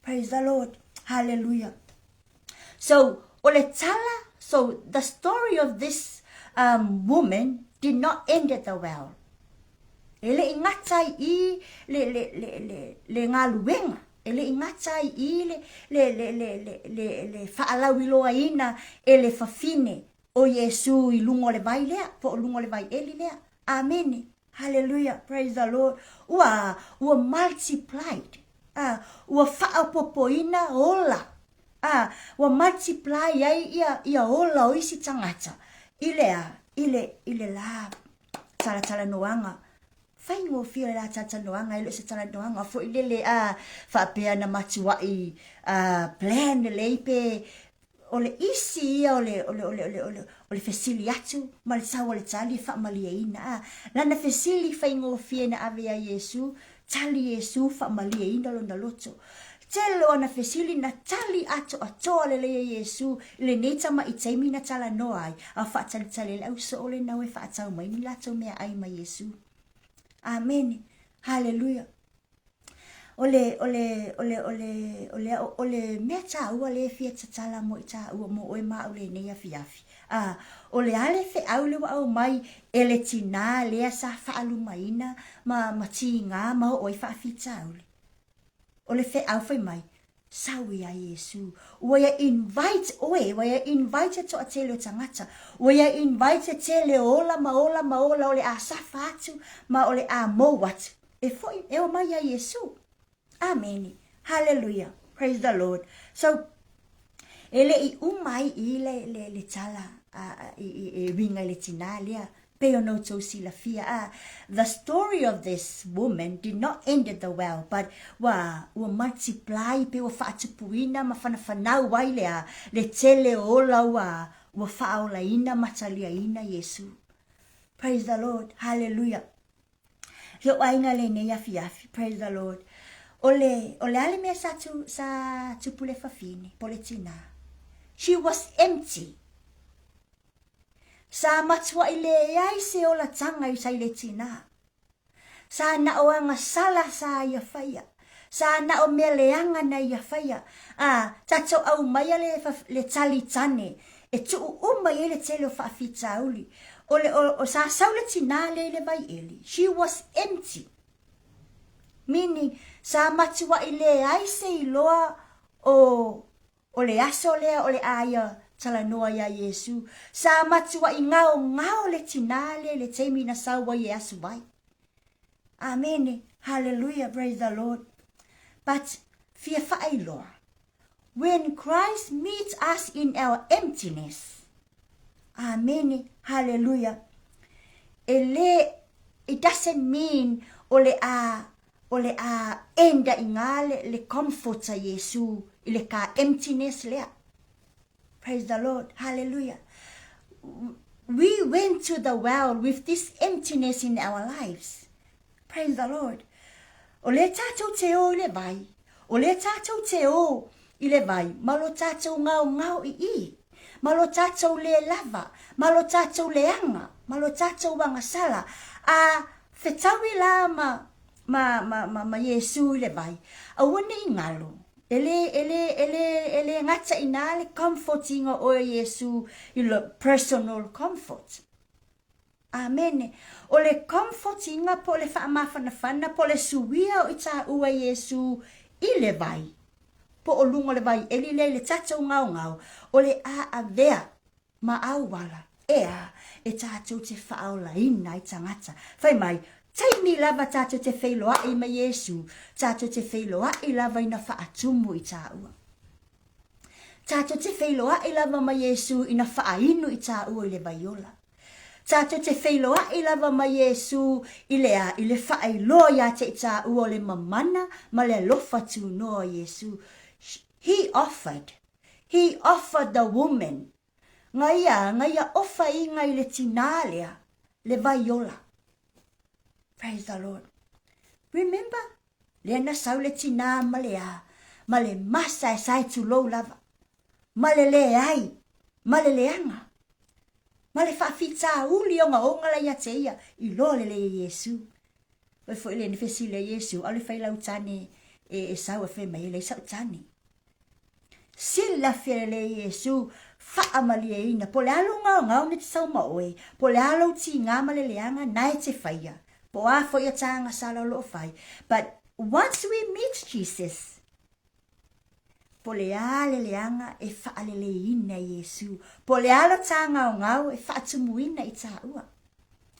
Praise the Lord. Hallelujah. So, o le tala, so the story of this um, woman did not end at the well. E le i gata ai i le, le, le, le, le galuega, e le i gata ai i le, le, le, le, le, le, le faalauiloaina e le fafine o Iesu i luga o le vai lea, po o luga o le vai eli lea. Amene. Hallelujah, praise the Lord. Ua, ua multiplied. Ah, ua faaopoopoina ola. Ah, ua multiply ai ia, ia ola o isi tagata i le a, i le, i le la talatalanoaga. Faigofie le la talatalanoaga, e le o se talanoaga foi lele a faapea na matuai a plan lelei pe O le isi ia o le, o le, o le, o le, o le, o le fesili atu ma le sau o le tali e faamalieina. A, lana fesili faigofie na ave iā Iesū, tali Iesū faamalieina lona loto. Tele o ana fesili na tali atoatoa lelei e Iesū i lenei tamaʻi taimi na talanoa ai, a faatalitali ai le au soo lenau e faatau mai ni latou meaai ma Iesū. Amene. Haleluia. O le, o le, o le, o le, o le, o le mea tāua lea e fia tatala mo i tāua mo oe ma au lenei afiafi. A, o le a le feau le ua aumai e le tinā lea sa faalumaina ma, ma tīgā ma oo ai faafitauli. O le feau fai mai, sau iā Iesū. Ua ia invite oe, ua ia invite le toatele o tagata, ua ia invite le tele o ola ma ola ma ola o le a safa atu ma o le a mou atu. E foi, e o mai iā Iesū. Amene. Hallelujah. Praise the Lord. So, e le i uma ai i le, le, le tala a, a, i, i, e uiga i le tinā lea, pei ona outou silafia, a, the story of this woman did not end at the well, but ua, ua multiply, pei ua faatupuina ma whanafanau ai le, a, le tele o ola ua, ua faaolaina ma taliaina Iesu. Praise the Lord. Hallelujah. Lou aiga lenei afiafi, praise the Lord. O le, o le a le mea sa, tu, sa tupu le fafine, po le tinā. She was empty. Sa matuai leai se olataga i tai le tinā. Sa na o agasala sa ia faia. Sa na o mea leaga na ia faia. A, tatou aumaia le, le tali tane e tuu uma i ai le tele o faafitauli. O le, o, o, sa sau le tinā lea i le vai eli. She was empty. Meaning, sa matuai leai se iloa o, o le aso lea o le a ia talanoa iā Iesū. Sa matuai gaogao le tinā lea i le taimi na sau ai e asu ai. Amene. Hallelujah. Praise the Lord. But, fia faailoa, when Christ meets us in our emptiness, Amene. Hallelujah. E le, it doesn't mean o le a, o le a end i ngā le, le comfort a Iesu i le ka emptiness lea. Praise the Lord. Hallelujah. We went to the well with this emptiness in our lives. Praise the Lord. O lea tātou te o i le vai. O lea tatou te o i le vai ma lo tatou gaogao i i, ma lo tatou le lava, ma lo tatou leaga, ma lo tatou agasala, a fetaui la ma, ma, ma, ma, ma Iesu i le vai, aua ne i galo, e le, e le, e le, e le gata i ina le comfort ina o oe Iesu i lo personal comfort. Amene. O le comfort ina po o le faamafanafana po o le suia o i tāua e Iesu i le vai, po o luga o le vai eli lea i le tatou gaogao, o le a avea ma auala, ʻeā, e tatou te faaolaina ai tagata. Fai mai, taimi lava tatou te feiloaʻi ma Iesū, tatou te feiloaʻi lava ina faatumu i tāua. Tatou te feiloaʻi lava ma Iesū ina faainu i tāua i le vaiola. Tatou te feiloaʻi lava ma Iesū i le a, i le faailoa iā te i tāua o le mamana ma le alofa tunoa o Iesū. He offered. He offered the woman. Nga ia, nga ia ofa inga i le tinā lea, le vai ola. Praise the Lord. Remember, lea na sau le tinā ma le a, ma le masa e sae tulou lava, ma le leai, ma le leaga, ma le faafitauli ogaoga la ia te ia, i loa le lei e Iesu. Oi foi le fesili a Iesu, ʻaʻole fai lau tane e, e sau e fai mai, e leai saʻu tane. Silafia lelei e Iesu, faamalieina, po o le a lou gaogao nei te sau ma oe, po o le a lou tiga ma le leaga, na e te faia, po o a foi a ta agasala o lo o fai. But once we meet Jesus, po o le a le leaga e faaleleiina e Iesu, po o le a lo ta gaogao e faatumuina i taua.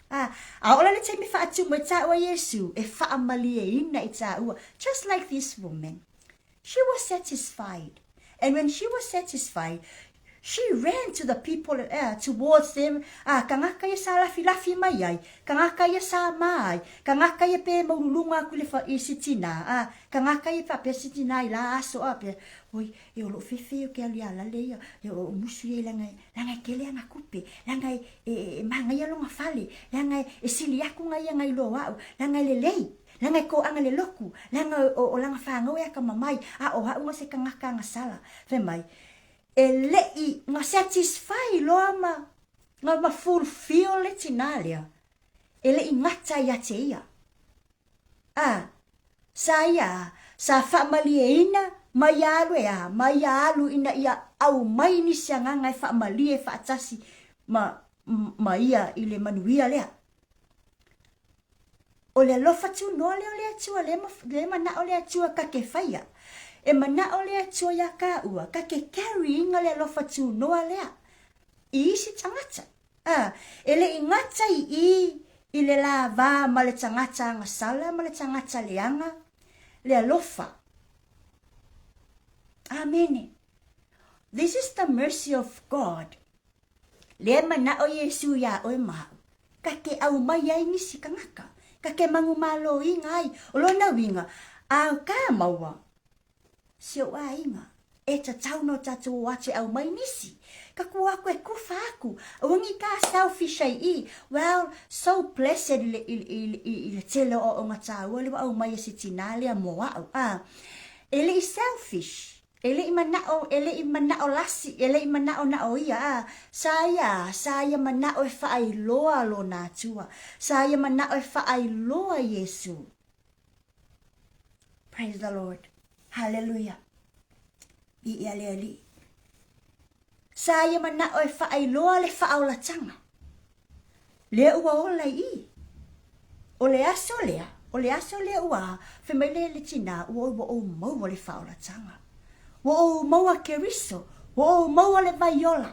A, a ola le taimi faatumu e taua Iesu, e faamalieina i taua, just like this woman. She was satisfied. And when she was satisfied, she ran to the people, towards them, a kangaka ia sa lafilafi mai ai, kangaka ia sa ma ai, kangaka ia pe maululuga aku i le fa, i se tinā, a kangaka ia faapea se tinā i la aso, a pea, oi, e o lou fefe o ke alu ia lale ia, e o musu ia leaga, leaga e kele ana kupe, leaga e, e, e magaia lona fale, leaga e, e sili aku nga ia ngai lo a'u, leaga e lelei. Leaga e kōʻaga le loku, leaga o lana whānau e akamamai, a o aʻu nga se kangaka agasala. Fai mai, e leʻi nga satisfy loa ma nga ma fulfill le tinā lea, e leʻi gata ia te ia. A, sa ia a, sa faamalieina ma ia alu e a, ma ia alu ina ia aumai nisi agaga e faamalie faatasi ma, ma ia i le manuia lea. O le alofa tunoa lea o le Atua, lea, lea manaʻo le Atua ka ke faia. E manaʻo le Atua iā kāua, ka ke carry ina le alofa tunoa lea i isi tagata. A, e le i gata i i i le lāvā ma le tagata agasala ma le tagata leaga, le alofa. Amene. This is the mercy of God. Lea manaʻo Iesū iā ʻoe ma aʻu, ka ke ʻau mai ai nisi kangaka, ka ke manumaloina ai, o lona uiga, a ka maua si oʻu aiga, e tatau no tatou o atu e ʻau mai nisi, ka ku aku e kufa aku, aua nei ka selfish ai i, well, so blessed i le, i, i, i, i le tele o oʻo tāua le ua ʻau mai e se tinā lea mo aʻu, a e le i selfish. E le i manaʻo, e le i manaʻo lasi, e le i manaʻo na ʻo ia, a sa ia, sa ia manaʻo e faailoa lona Atua. Sa ia manaʻo e faailoa Iesū. Praise the Lord. Hallelujah. Viia le Alii. Sa ia manaʻo e faailoa le faaolataga. Lea ua ola i i. O le aso lea, o le aso lea ua fai mai le, le tinā, ua ua ou maua le faaolataga. Ua ou maua Keriso, ua ou maua le vai ola.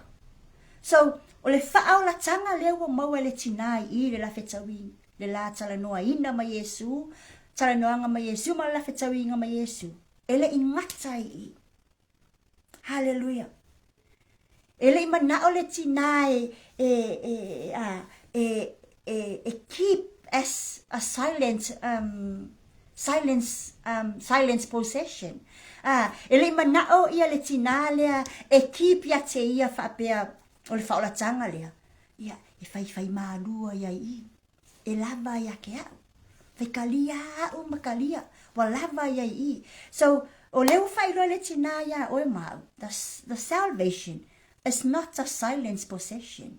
So, o le faaolataga lea ua maua e le tinā i i le la fetaui, le la talanoaina ma Iesū, talanoaga ma Iesū ma le la fetauiga ma Iesū. E le i gata i i. Haleluia. E le i manaʻo le tinā e, e, e, a, e, e, e keep as a silent, um, silence, um, silence possession. A, e le i manaʻo ia le tinā lea e keep ia te ia faapea o le faolatanga lea. Ia, e faifai mālua ia i. E lava ia ke aʻu. Fai kalia aʻu ma kalia. Ua lava ia i. So, O lea ua faailoa e le tinā iā oe ma au, the, the salvation is not a silence possession.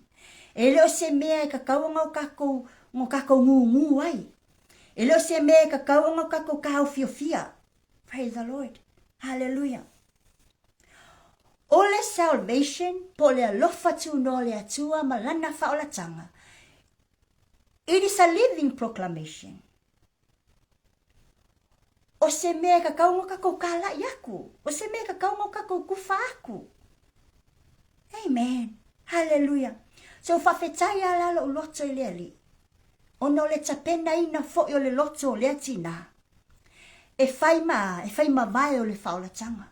E le o se mea e kakau ona o kākou, o kākou ngūngū ai. E le o se mea e kakau ona o kākou kāofiofia. Praise the Lord. Hallelujah. O le salvation po o le alofa tūnoa o le Atua ma Lana faaolataga, it is a living proclamation. O se mea e kakau no kakou kālaʻi aku. O se mea e kakau no kakou kufa aku. Amen. Hallelujah. So faafetai a la loʻu loto i le Alii. Ona o le tapenaina foʻi o le loto o lea tinā. E fai ma, e fai mavae o le faaolataga.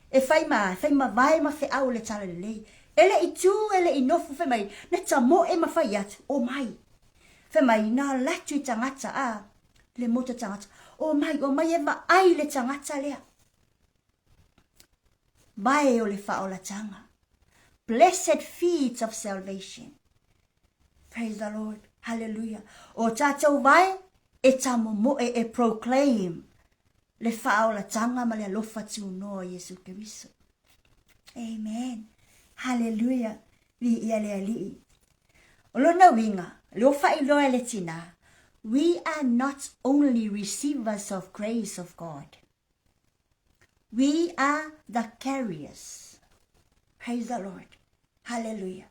E fai ma, e fai mavae ma feau o le talalelei. E le i tū, e le i nofo, fai mai, na tamoe ma fai atu, omai. Fai mai, na alu atu i tagata, a, le moto tagata, omai, omai e vaai le tagata lea. Vae o le faaolataga. Blessed feeds of salvation. Praise the Lord. Hallelujah. O tātou vae e tamomoe e proclaim le faaolataga ma le alofa tūnoa o Iesu Keriso. Amen. Hallelujah. Viia le Alii. O lona uiga, le o faailoa e le tinā, we are not only receivers of grace of God. We are the carriers. Praise the Lord. Hallelujah.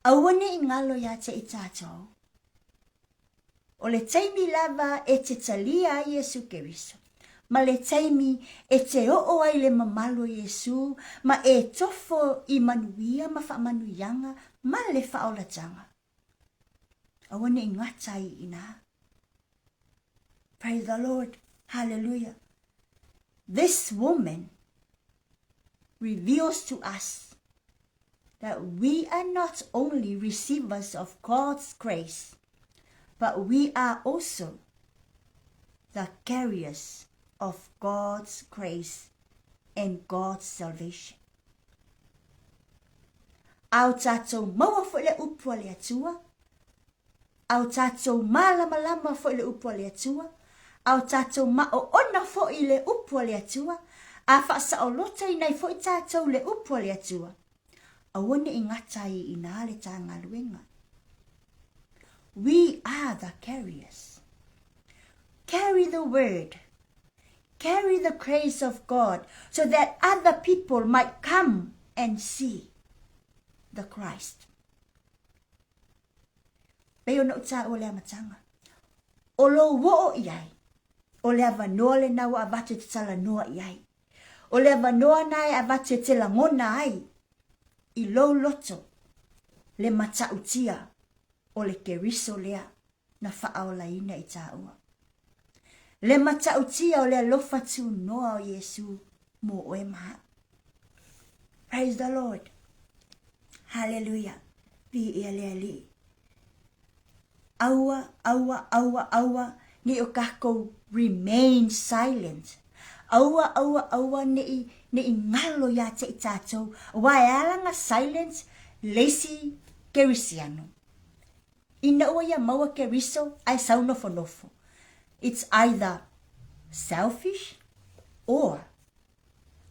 Aua ne i ngalo iā te i tātou. O le taimi lava e te talia ai Iesu Keriso, ma le taimi e te oo ai le mamalu o Iesu ma e tofo i manuia ma faamanuiaga ma le faaolataga. Aua ne i gata ai i inā. Praise the Lord. Hallelujah. This woman reveals to us that we are not only receivers of God's grace, but we are also the carriers of God's grace and God's salvation. A o tātou maua foi le upu a le Atua, a o tātou mālamalama foi le upu a le Atua, a o tātou maoona foi le upu a le Atua, a faasaolotoina ai foi tātou le upu a le Atua. Aua ne i gata ai inā le tā galuega. We are the carriers. Carry the word. Carry the grace of God so that other people might come and see the Christ. Pei ona ou tāua le amataga. O lou oo i ai, o le avanoa lena ua avatu e te talanoa i ai. O le avanoa na e avatu e te lagona ai i lou loto le matautia o le Keriso lea na faaolaina i tāua. Le matautia o le alofa tūnoa o Iesū mō oe ma au. Praise the Lord. Hallelujah. Viia le Alii. Aua, aua, aua, aua, ne i o kākou remain silent. Aua, aua, aua, ne i, ne i ngalo iā te i tātou. Aua e ala na silent le isi Kerisiano. Ina ua ia maua Keriso ae sau nofonofo. It's either selfish or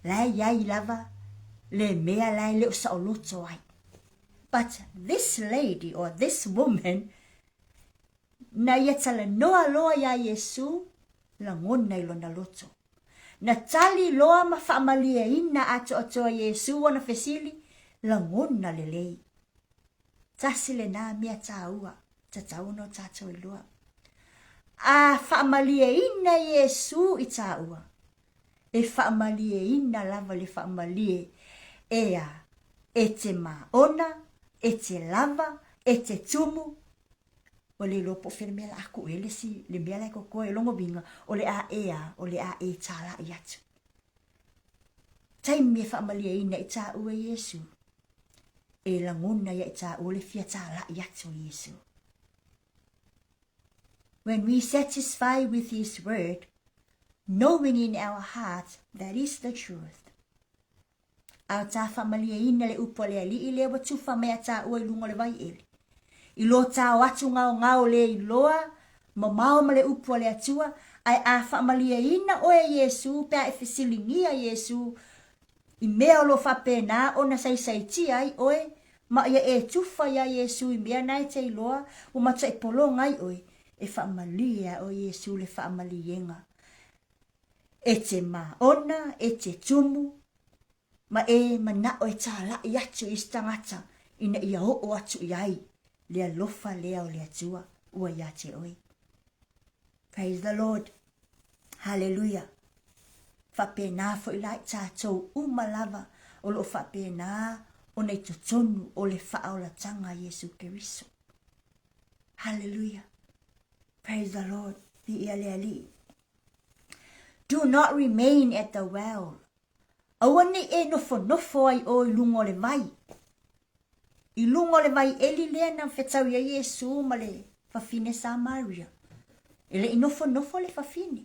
la e iai lava le mea la e le o saoloto ai. But this lady or this woman, na ia talanoa loa iā Iesu, lagona i lona loto. Na tali loa ma faamalieina atoatoa Iesu ona fesili, lagona lelei. Tasi lenā mea tāua, tatau ona o tātou iloa. A faamalieina Iesū i tāua, e faamalieina lava le faamalie ea e te māona, e te lava, e te tumu, ua le iloa po o fea le mea la a kuʻu ai le isi, le mea la e kokoe, o lona uiga, o le a e a, o le a e tālaʻi atu. Taimi e faamalieina i tāua e Iesū. E lagona ia i tāua le fia tālaʻi atu o Iesu. When we satisfy with his word, knowing in our hearts that is the truth. A o tā whaamalieina le upu a le Alii lea ua tufa mai a tāua i luga o le vai eli. I lo tāo atu ngao ngao le iloa, mamao ma le upu a le Atua, Ae a faamalieina oe e Iesū pe a e fesiligia Iesū i mea o lo o faapena ona saisaitia ai oe, ma ia e tufa iā Iesū i mea na e te iloa ua matuai pologa ai oe, e faamalie a oe Iesū le faamaliega. E te māona, e te tumu, ma e manao e tālaʻi atu i isi tagata ina ia oo atu i ai le alofa lea o le Atua ua iā te oe. Praise the Lord. Hallelujah. Faapena foi la i tātou uma lava o loo faapena ona i totonu o le faaolatanga a Iesu Keriso. Hallelujah. Praise the Lord. Viia le Alii. Do not remain at the well. Aua nei e nofonofo ai ʻoe i luga o le vai. I luga o le vai ʻeli lea na fetau i ai Iesū ma le fafine Samaria. E le i nofonofo le fafine.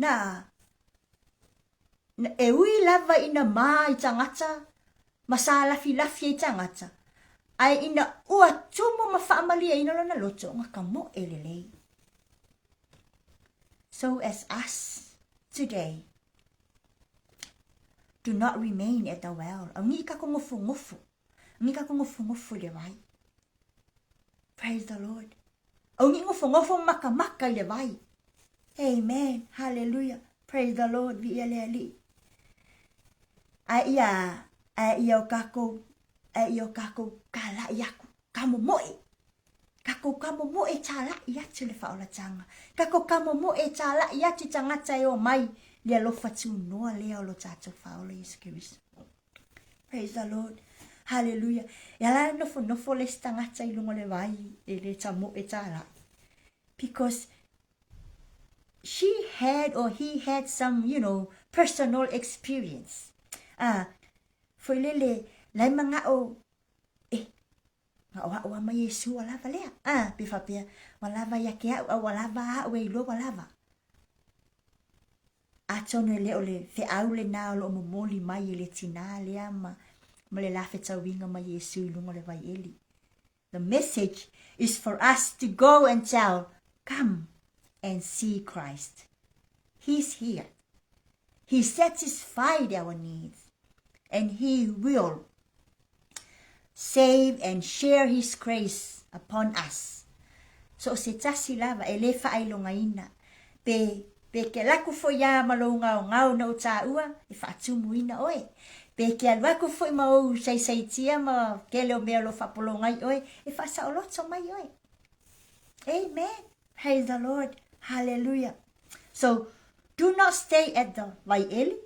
Na, na e ui lava ina mā i tagata ma sālafilafi ai tagata, ae ina ua tumu ma faamalieina lona loto, na ka moe lelei. So as us today, Do not remain at the well. Au ni ka ngofongofo. Ni ka ngofongofo le vai. Praise the Lord. Au ni ngofongofo makamaka i le vai. Amen. Hallelujah. Praise the Lord. Viia le Alii. A ia, a ia o kākou, a ia o kākou kālaʻi aku, ka momoe. Kākou ka momoe tālaʻi atu le faaolataga. Kākou ka momoe tālaʻi atu i tagata e o mai le alofa tunoa lea o lo tātou faaola Iesu Keriso. Praise the Lord. Hallelujah. E ala nofonofo le isi tagata i luga o le vai e le tamoe tālaʻi. Because she had or he had some, you know, personal experience. Ah, foi lele, lai manga'o, eh, Na o a'u a ma Iesu ua lava lea. A, pe faapea, ua lava ia ke a'u, a ua lava a'u e iloa ua lava. Atonu e le o le feau lenā o loo momoli mai e le tinā lea ma, ma le la fetauiga ma Iesu i luga o le vai eli. The message is for us to go and tell, come and see Christ. He's here. He satisfied our needs and he will save and share his grace upon us. So o se tasi lava e le faailogaina, pe, pe ke laku foi ia ma lou ngaongao na ou tāua, e faatumuina oe. Pe ke alu aku foi ma ou saisaitia ma kele o mea o lo faapologa ai oe, e faasaoloto mai oe. Amen. Praise the Lord. Hallelujah. So, do not stay at the Vaieli.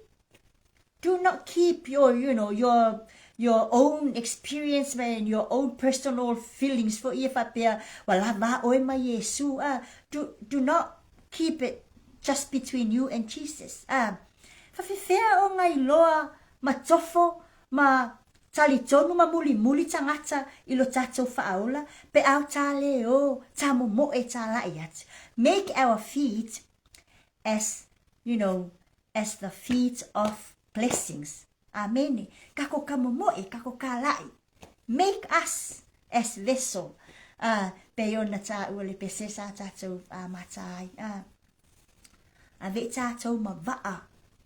Do not keep your, you know, your your own experience and your own personal feelings for ia faapea ua lava oe ma Iesu. Ah, do, do not keep it just between you and Jesus. Ah, faafefea ona iloa ma tofo ma talitonu ma mulimuli tagata i lo tatou faaola pe a o tā le o, tā momoe, tā laʻi atu. Make our feet as, you know, as the feet of blessings. Amene. Kako ka momoe, kako ka laʻi. Make us as vessel. Uh, pe ona tā ua le pese sa tātou uh, mata ai. Uh, ave i tātou ma vaa,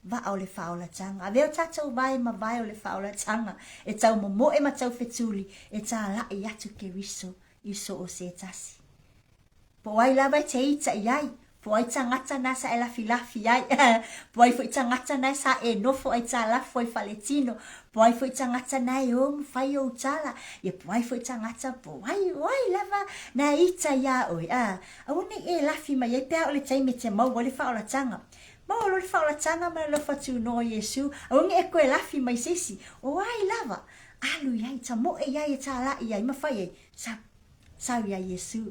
vaa o le faaolataga. Ave o tātou vae ma vae o le faaolataga. E tau momoe ma tau fetuli, e tālaʻi atu Keriso i so o se tasi. Po o ai lava e te ita i ai, po o ai tagata na sa e lafilafi ai, po o ai foi tagata na sa e nofo ai tālafo ai faletino, po o ai foi tagata na e o ma fai ou tala, ia po o ai foi tagata, po o ai, o ai lava na e ita iā oe, a, aua nei e lafi mai ai pe a o le taimi e te maua ai le faaolataga. Maua loa le faaolataga ma le alofa tunoa o Iesu, aua nei e koe lafi mai se isi, o ai lava, alu i ai, tamoe i ai e tālaʻi ai ma fai ai, sa Sau iā Iesū.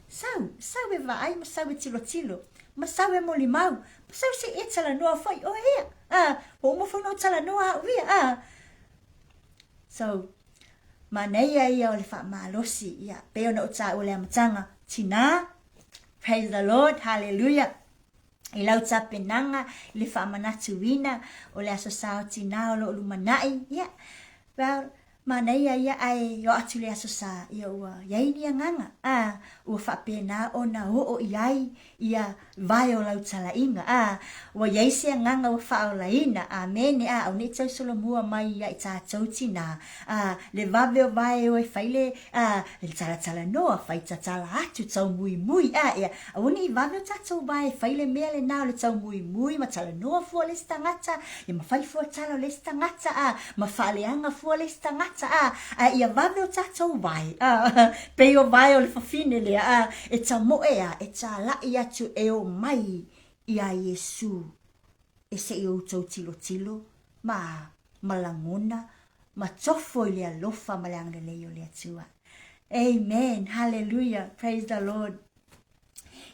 Sau, sau e vaai ma sau e tilotilo, ma sau e molimau, ma sau se i e talanoa foi oe ia. A, ua uma foi ona ou talanoa au ia, a. So, manaia ia o le faamalosi, ia, pei ona ou taua le amataga, tinā, praise the Lord, hallelujah, i lau tapenaga, i le faamanatuina o le Aso Sa o Tinā o lo o lumanai, ia, well, Manaia ia ae o atu le Aso Sa, ia ua i ai ni agaga, a ua faapena ona oo i ai ia vae o lau talaiga, a, ua i ai se agaga ua faaolaina, amene, a, aua ne i tausolomua mai ia i tatou tinā, a, le vave o vae o e fai le, a, le talatalanoa, fai tatala atu, taumuimui, a, ea, aua ne i vave o tatou vae e fai le mea lenā o le taumuimui ma talanoa fua le isi tagata, ia ma fai fua tala o le isi tagata, a, ma faaleaga fua le isi tagata, a, ae ia vave o tatou vae, a, pei o vae o le fafine lea, a, e tamoe a, e tālaʻi atu e o mai iā Iesū e se i outou tilotilo ma, ma lagona, ma tofo i le alofa ma le agalelei o le Atua. Amen. Hallelujah. Praise the Lord.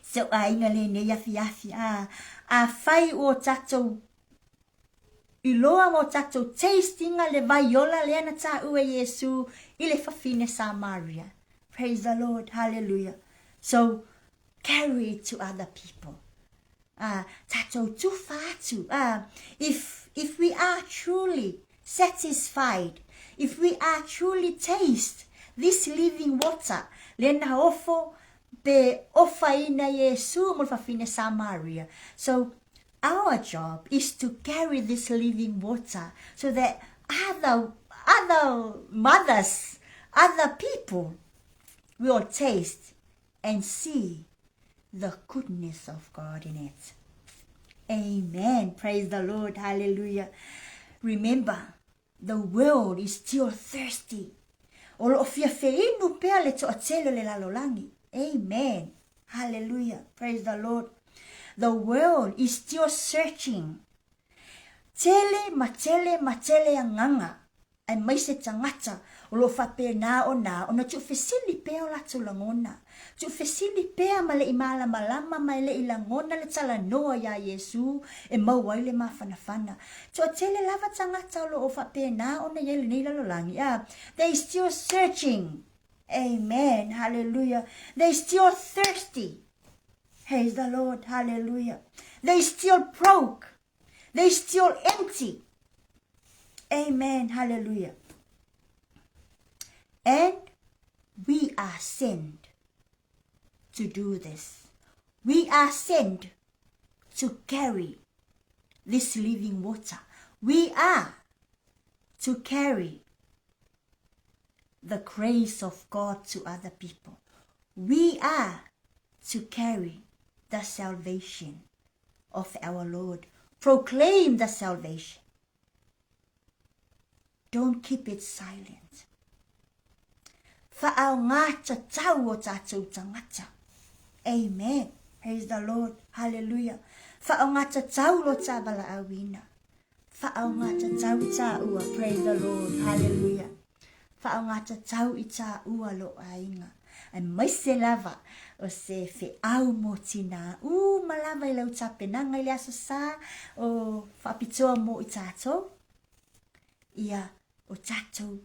Se o aiga lenei afiafi, a, afai ua tatou iloa ma o tatou taste inga le vai ola lea na taua e Iesu i le fafine Samaria. Praise the Lord. Hallelujah. So, carry it to other people. Tatou tufa atu. If, if we are truly satisfied, if we are truly taste this living water, lea na ofo pe ofaina Iesu mo le fafine Samaria. So, our job is to carry this living water so that other, other mothers, other people will taste and see the goodness of God in it. Amen. Praise the Lord. Hallelujah. Remember, the world is still thirsty. O loo fia feinu pea le toatele o le lalolagi. Amen. Hallelujah. Praise the Lord. The world is still searching. Tele ma tele ma tele agaga aemaise tagata o lo o faapena ona ona tuufesili pea o latou lagona, tuufesili pea ma le i malamalama ma e le i lagona le talanoa iā Iesu e maua ai le mafanafana. Toatele lava tagata o lo o faapena ona i ai lenei lalolagi, a, they still searching. Amen. Hallelujah. They still thirsty. Praise the Lord. Hallelujah. They still broke. They still empty. Amen. Hallelujah. And we are sent to do this. We are sent to carry this living water. We are to carry the grace of God to other people. We are to carry the salvation of our Lord. Proclaim the salvation. Don't keep it silent. Whaaoga tatau o tātou tangata. Amen. Praise the Lord. Hallelujah. Whaaoga tatau lo tā walaauina. Whaaoga tatau i tāua. Praise the Lord. Hallelujah. Whaaoga tatau i tāua lo aiga. Aemaise lava o se feau mo tinā uma lava i lau tapenaga i le Aso Sa o faapitoa mo i tatou, ia o tatou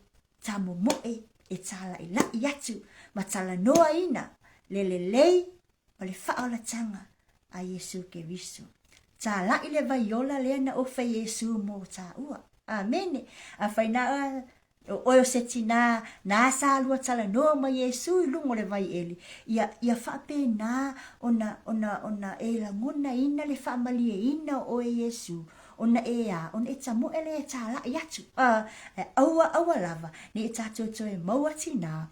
tamomoe e tālaʻilaʻi atu ma talanoaina le lelei o le faaolataga a Iesu Keriso. Tālaʻi le vai ola lea na ofa e Iesu mo tāua. Amene. Afai na O oe o se tinā, nā sa lua talanoa ma Iesū i luga o le vai ʻeli, ia, ia faapena ona, ona, ona e lagonaina le faamalieina o oe e Iesū, ona e a, ona e tamoe lea e tālaʻi atu, a, e aua, aua lava, nei e tātou toe maua tinā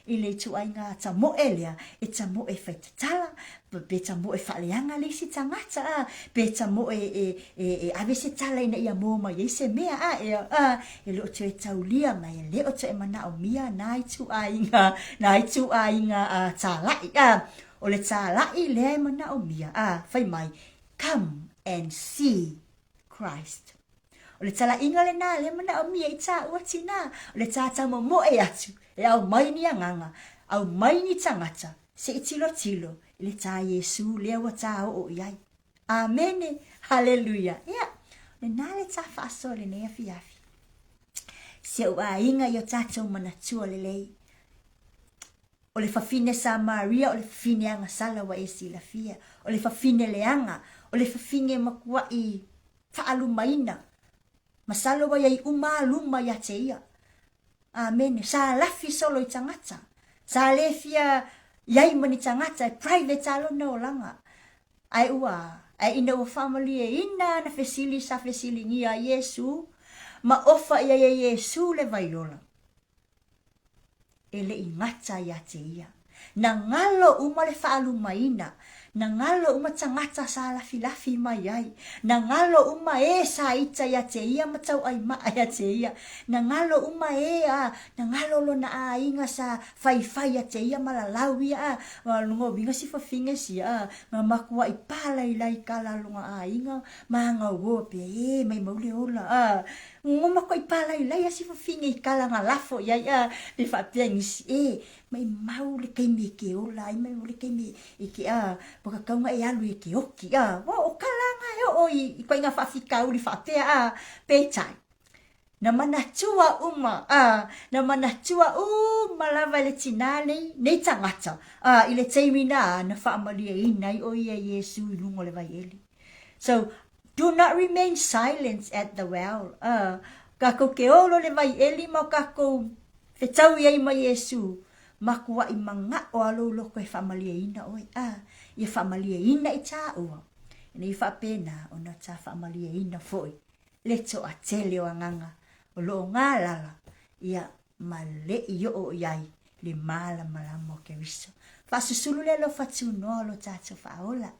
i le ituaiga tamoe lea, e tamoe e fai tatala, pe tamoe faaleaga le isi tagata, a, pe tamoe e, e, e ave se tala ina ia mua mai ai se mea, a, e, a, e le o toe taulia mai, e le o toe manaomia nā ituaiga, nā ituaiga a, tālaʻi, a, o le tālaʻi lea e manaomia, a, fai mai, come and see Christ. O le talaiga lenā lea manaomia i tāua tinā, o le tā tamomoe atu, e aumai ni agaga, aumai ni tagata, se i tilotilo i le tā Iesū lea ua tā oo i ai. Amene! Haleluia! Ia, lenā le tā faasoa i lenei afiafi. Si ou aiga i o tātou manatua lelei. O le fafine Samaria, o le fafine agasala ua e silafia, o le fafine leaga, o le fafine matuaʻi faaalumaina, masalo ua iai uma a luma ia te ia. Amene. Sa lafi solo i tagata. Sa le fia iai ma ni tagata e private a lona olaga. Ae ua a? Ae ina ua faamalieina ana fesili sa fesiligia ai Iesū, ma ofa i ai e Iesū le vaiola, e le i gata ia te ia. Na galo uma le faalumaina, na galo uma tagata sa lafilafi mai ai, na galo uma e sa ita ia te ia ma tauai maa ia te ia, na galo uma e a, na galo lona aiga sa faifai ia te ia ma lalau ia a, a loga uiga si fafine sia a, na makuaʻi palailai kala lona aiga ma gauoa pea e maimau le ola a, ngo makuaʻi palailai a si fafine i kala na lafo i ai a, pe faapea nisi e, maimau le taimi e ke ola ai, maimau le taimi e ke a, ua tatau ona e alu e ke oki a, ua o kala na e oo i ituaiga faafitauli faapea a, peitai, Na manatua uma, ā, na manatua uma lava e le tinā nei, nei tagata, ā, i le taimi nā na faamalieina ai ʻo ia e Iesū i luga o le waieli. So, do not remain silent at the well, ā, kākou ke olo le waieli ma o kākou fetau i ai ma Iesū, makuaʻi manaʻo a lou loko e faamalieina ʻoe, ā, ia faamalieina i tāua. Ina ia faapena, ona tā faamalieina foʻi le toatele o agaga o lo o galala ia ma leʻi oo i ai le malamalama o Keriso. Faasusulu le alofa tunoa o lo tatou faaola.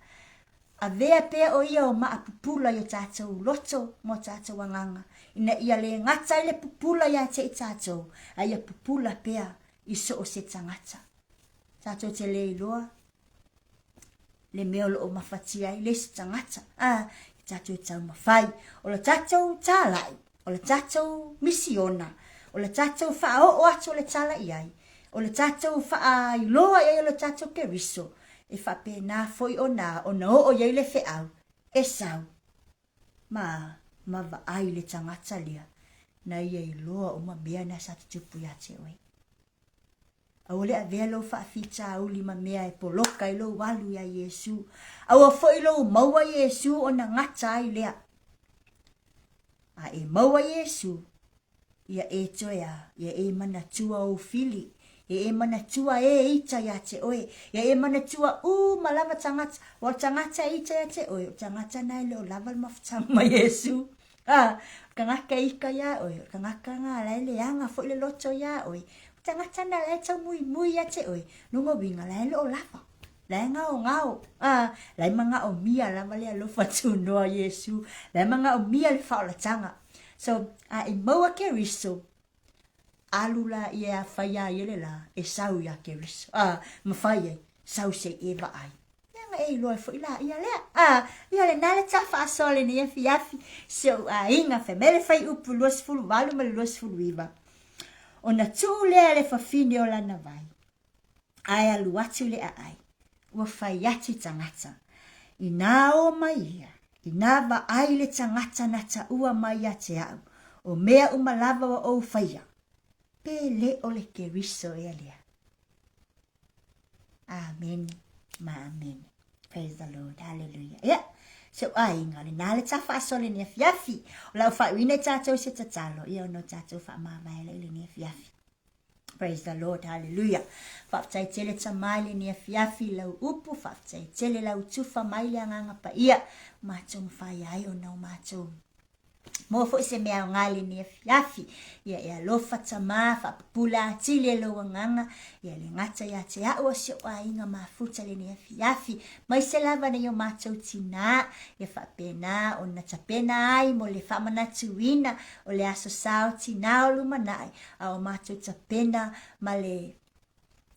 Avea pea o ia o maa pupula i o tatou loto ma o tatou agaga, ina ia le gata ai le pupula ia te i tatou, a ia pupula pea i so o se tagata. Tatou te le iloa le mea o lo o mafatia ai le isi tagata, a, i tatou taumafai. O le tatou tālaʻi, o le tatou misiona, o le tatou faaoo atu o le tala i ai, o le tatou faailoa i ai o le tatou Keriso, e faapena foi ona ona oo i ai le feau e sau ma ma vaai le tagata lea na ia iloa uma mea na sa tutupu ia te oe. Aua le avea lou faafitauli ma mea e poloka ai lou alu iā Iesū. Aua foi lou maua Iesū ona gata ai lea. A e maua Iesū, ia e toe a, ia e manatua ou fili, ia e manatua e ita iā te oe, ia e manatua uma lava tagata, ua o le tagata e ita iā te oe, o le tagata na e le o lava le mafutaga ma Iesū. A, o le tagata e ika iā ʻoe, o le tagata lena la e leaga foi le loto iā ʻoe, o le tagata lena la e taumuimui ia te ʻoe, lona uiga la e le o lava, la e gaogao, a, la e manaʻomia lava le alofa tunoa o Iesū, la e manaʻomia le faaolataga. So, a e maua Keriso, alu laia a fai iā ia le lā, e sau iā Keriso, a, mafai ai, sau se i e vaai. Leaga e iloa ai foi laia lea. A, ia lena le tā faasoa lenei afiafi, si ou aiga, fai mai le fuaiupu 28 ma le 29. Ona tuu lea le fafine o lana vai, ae alu atu le aai, ua fai atu tagata, Inā ō mai ia, inā vaai le tagata na taua mai ia te au, o mea uma lava ua ou faia, pe le o le Keriso ea lea. Amene ma amene. Praise the Lord. Hallelujah. Ia, si ou aiga, lenā le tā faasoa lenei afiafi. O lau faaiuina i tātou i se tatalo, ia ona o tātou faamavae lea i lenei afiafi. Praise the Lord. Hallelujah. Faafetai tele Tama i lenei afiafi i lau upu, faafetai tele lau tufa mai le agaga paia, matou mafai ai ona o matou Maua foi se mea aoga i lenei afiafi. Ia e alofa Tama, faapupula atili e lou agaga, ia le gata ia te au o si ou aiga mafuta lenei afiafi, maise lava nei o matou tinā, ia faapena ona tapena ai mo le faamanatuina o le aso sa o tinā o lumanai, a o matou tapena ma le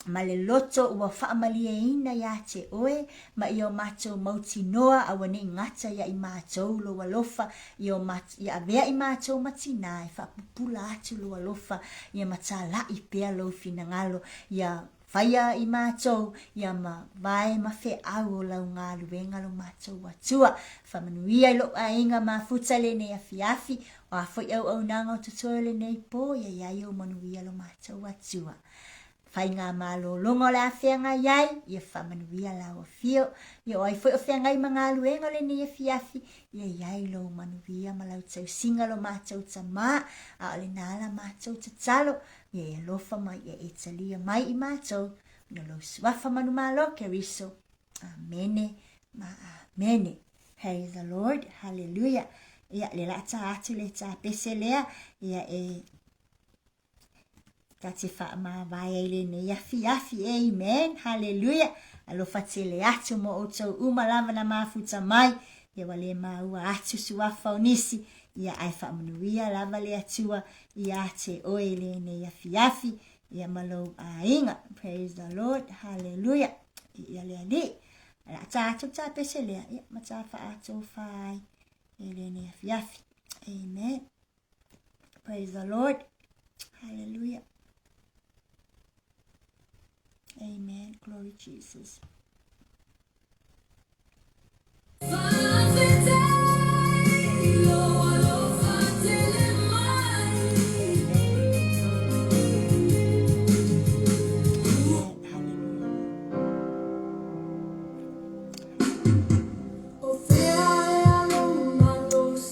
ma le loto ua faamalieina iā te oe ma ia o matou mautinoa auaneʻi gata ia i matou lou alofa ia o ia avea i matou ma tinā e faapupula atu lou alofa ia ma tālaʻi pea lou finagalo ia faia i matou ia ma vae ma feau o lau galuega lo matou Atua. Faamanuia i lou aiga mafuta lenei afiafi, o a foi auaunaga o totoe o lenei pō, ia iai ou manuia lo matou Atua. Faigamalologa o le a feagai ai, ia faamanuia lau afio. Ia o ai foi o feagai ma galuega o lenei afiafi, ia i ai lou manuia ma lau tausiga lo matou Tama, a o lena la matou tatalo, ia e alofa mai, ia e talia mai i matou, ona o lou Suafa manumalo, Keriso. Amene ma amene. Amene. Praise the Lord. Hallelujah. Ia, le la tsa atu le tsa pese lea, ia e ta te faamavae ai lenei afiafi. Amen. Hallelujah. Alofa tele atu mo outou uma lava na mafuta mai. Ia ua le maua atu suafa o nisi. Ia ae faamanuia lava le Atua ia te oe i lenei afiafi. Ia ma lou aiga. Praise the Lord. Hallelujah. Ia le Alii. O le a tā atu tā pese lea, ia, ma tā whaatōwhā ai i lenei afiafi. Amen. Praise the Lord. Hallelujah. Amen. Glory Jesus.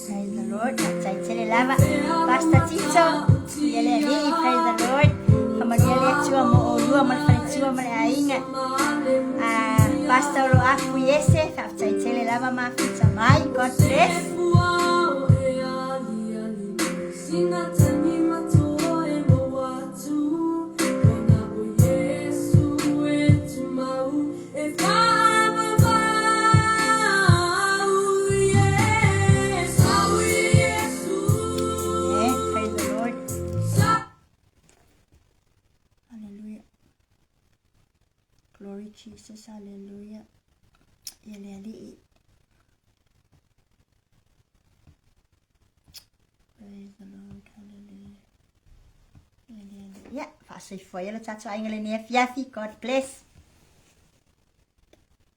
Praise the Lord. Faafetai tele lava. Pastor Tito, ia le alii, praise the Lord. Faamanuia le Atua mo oulua ma le faletua ma le aiga. Ah, Pastor Loafu Iese, faafetai tele lava mafuta mai. God bless. Amen. Praise the Lord. Hallelujah. Glory Jesus. Hallelujah. Ia le alii. Praise the Lord. Hallelujah. Ia, faasoifua ia lo tatou aiga lenei afiafi. God bless.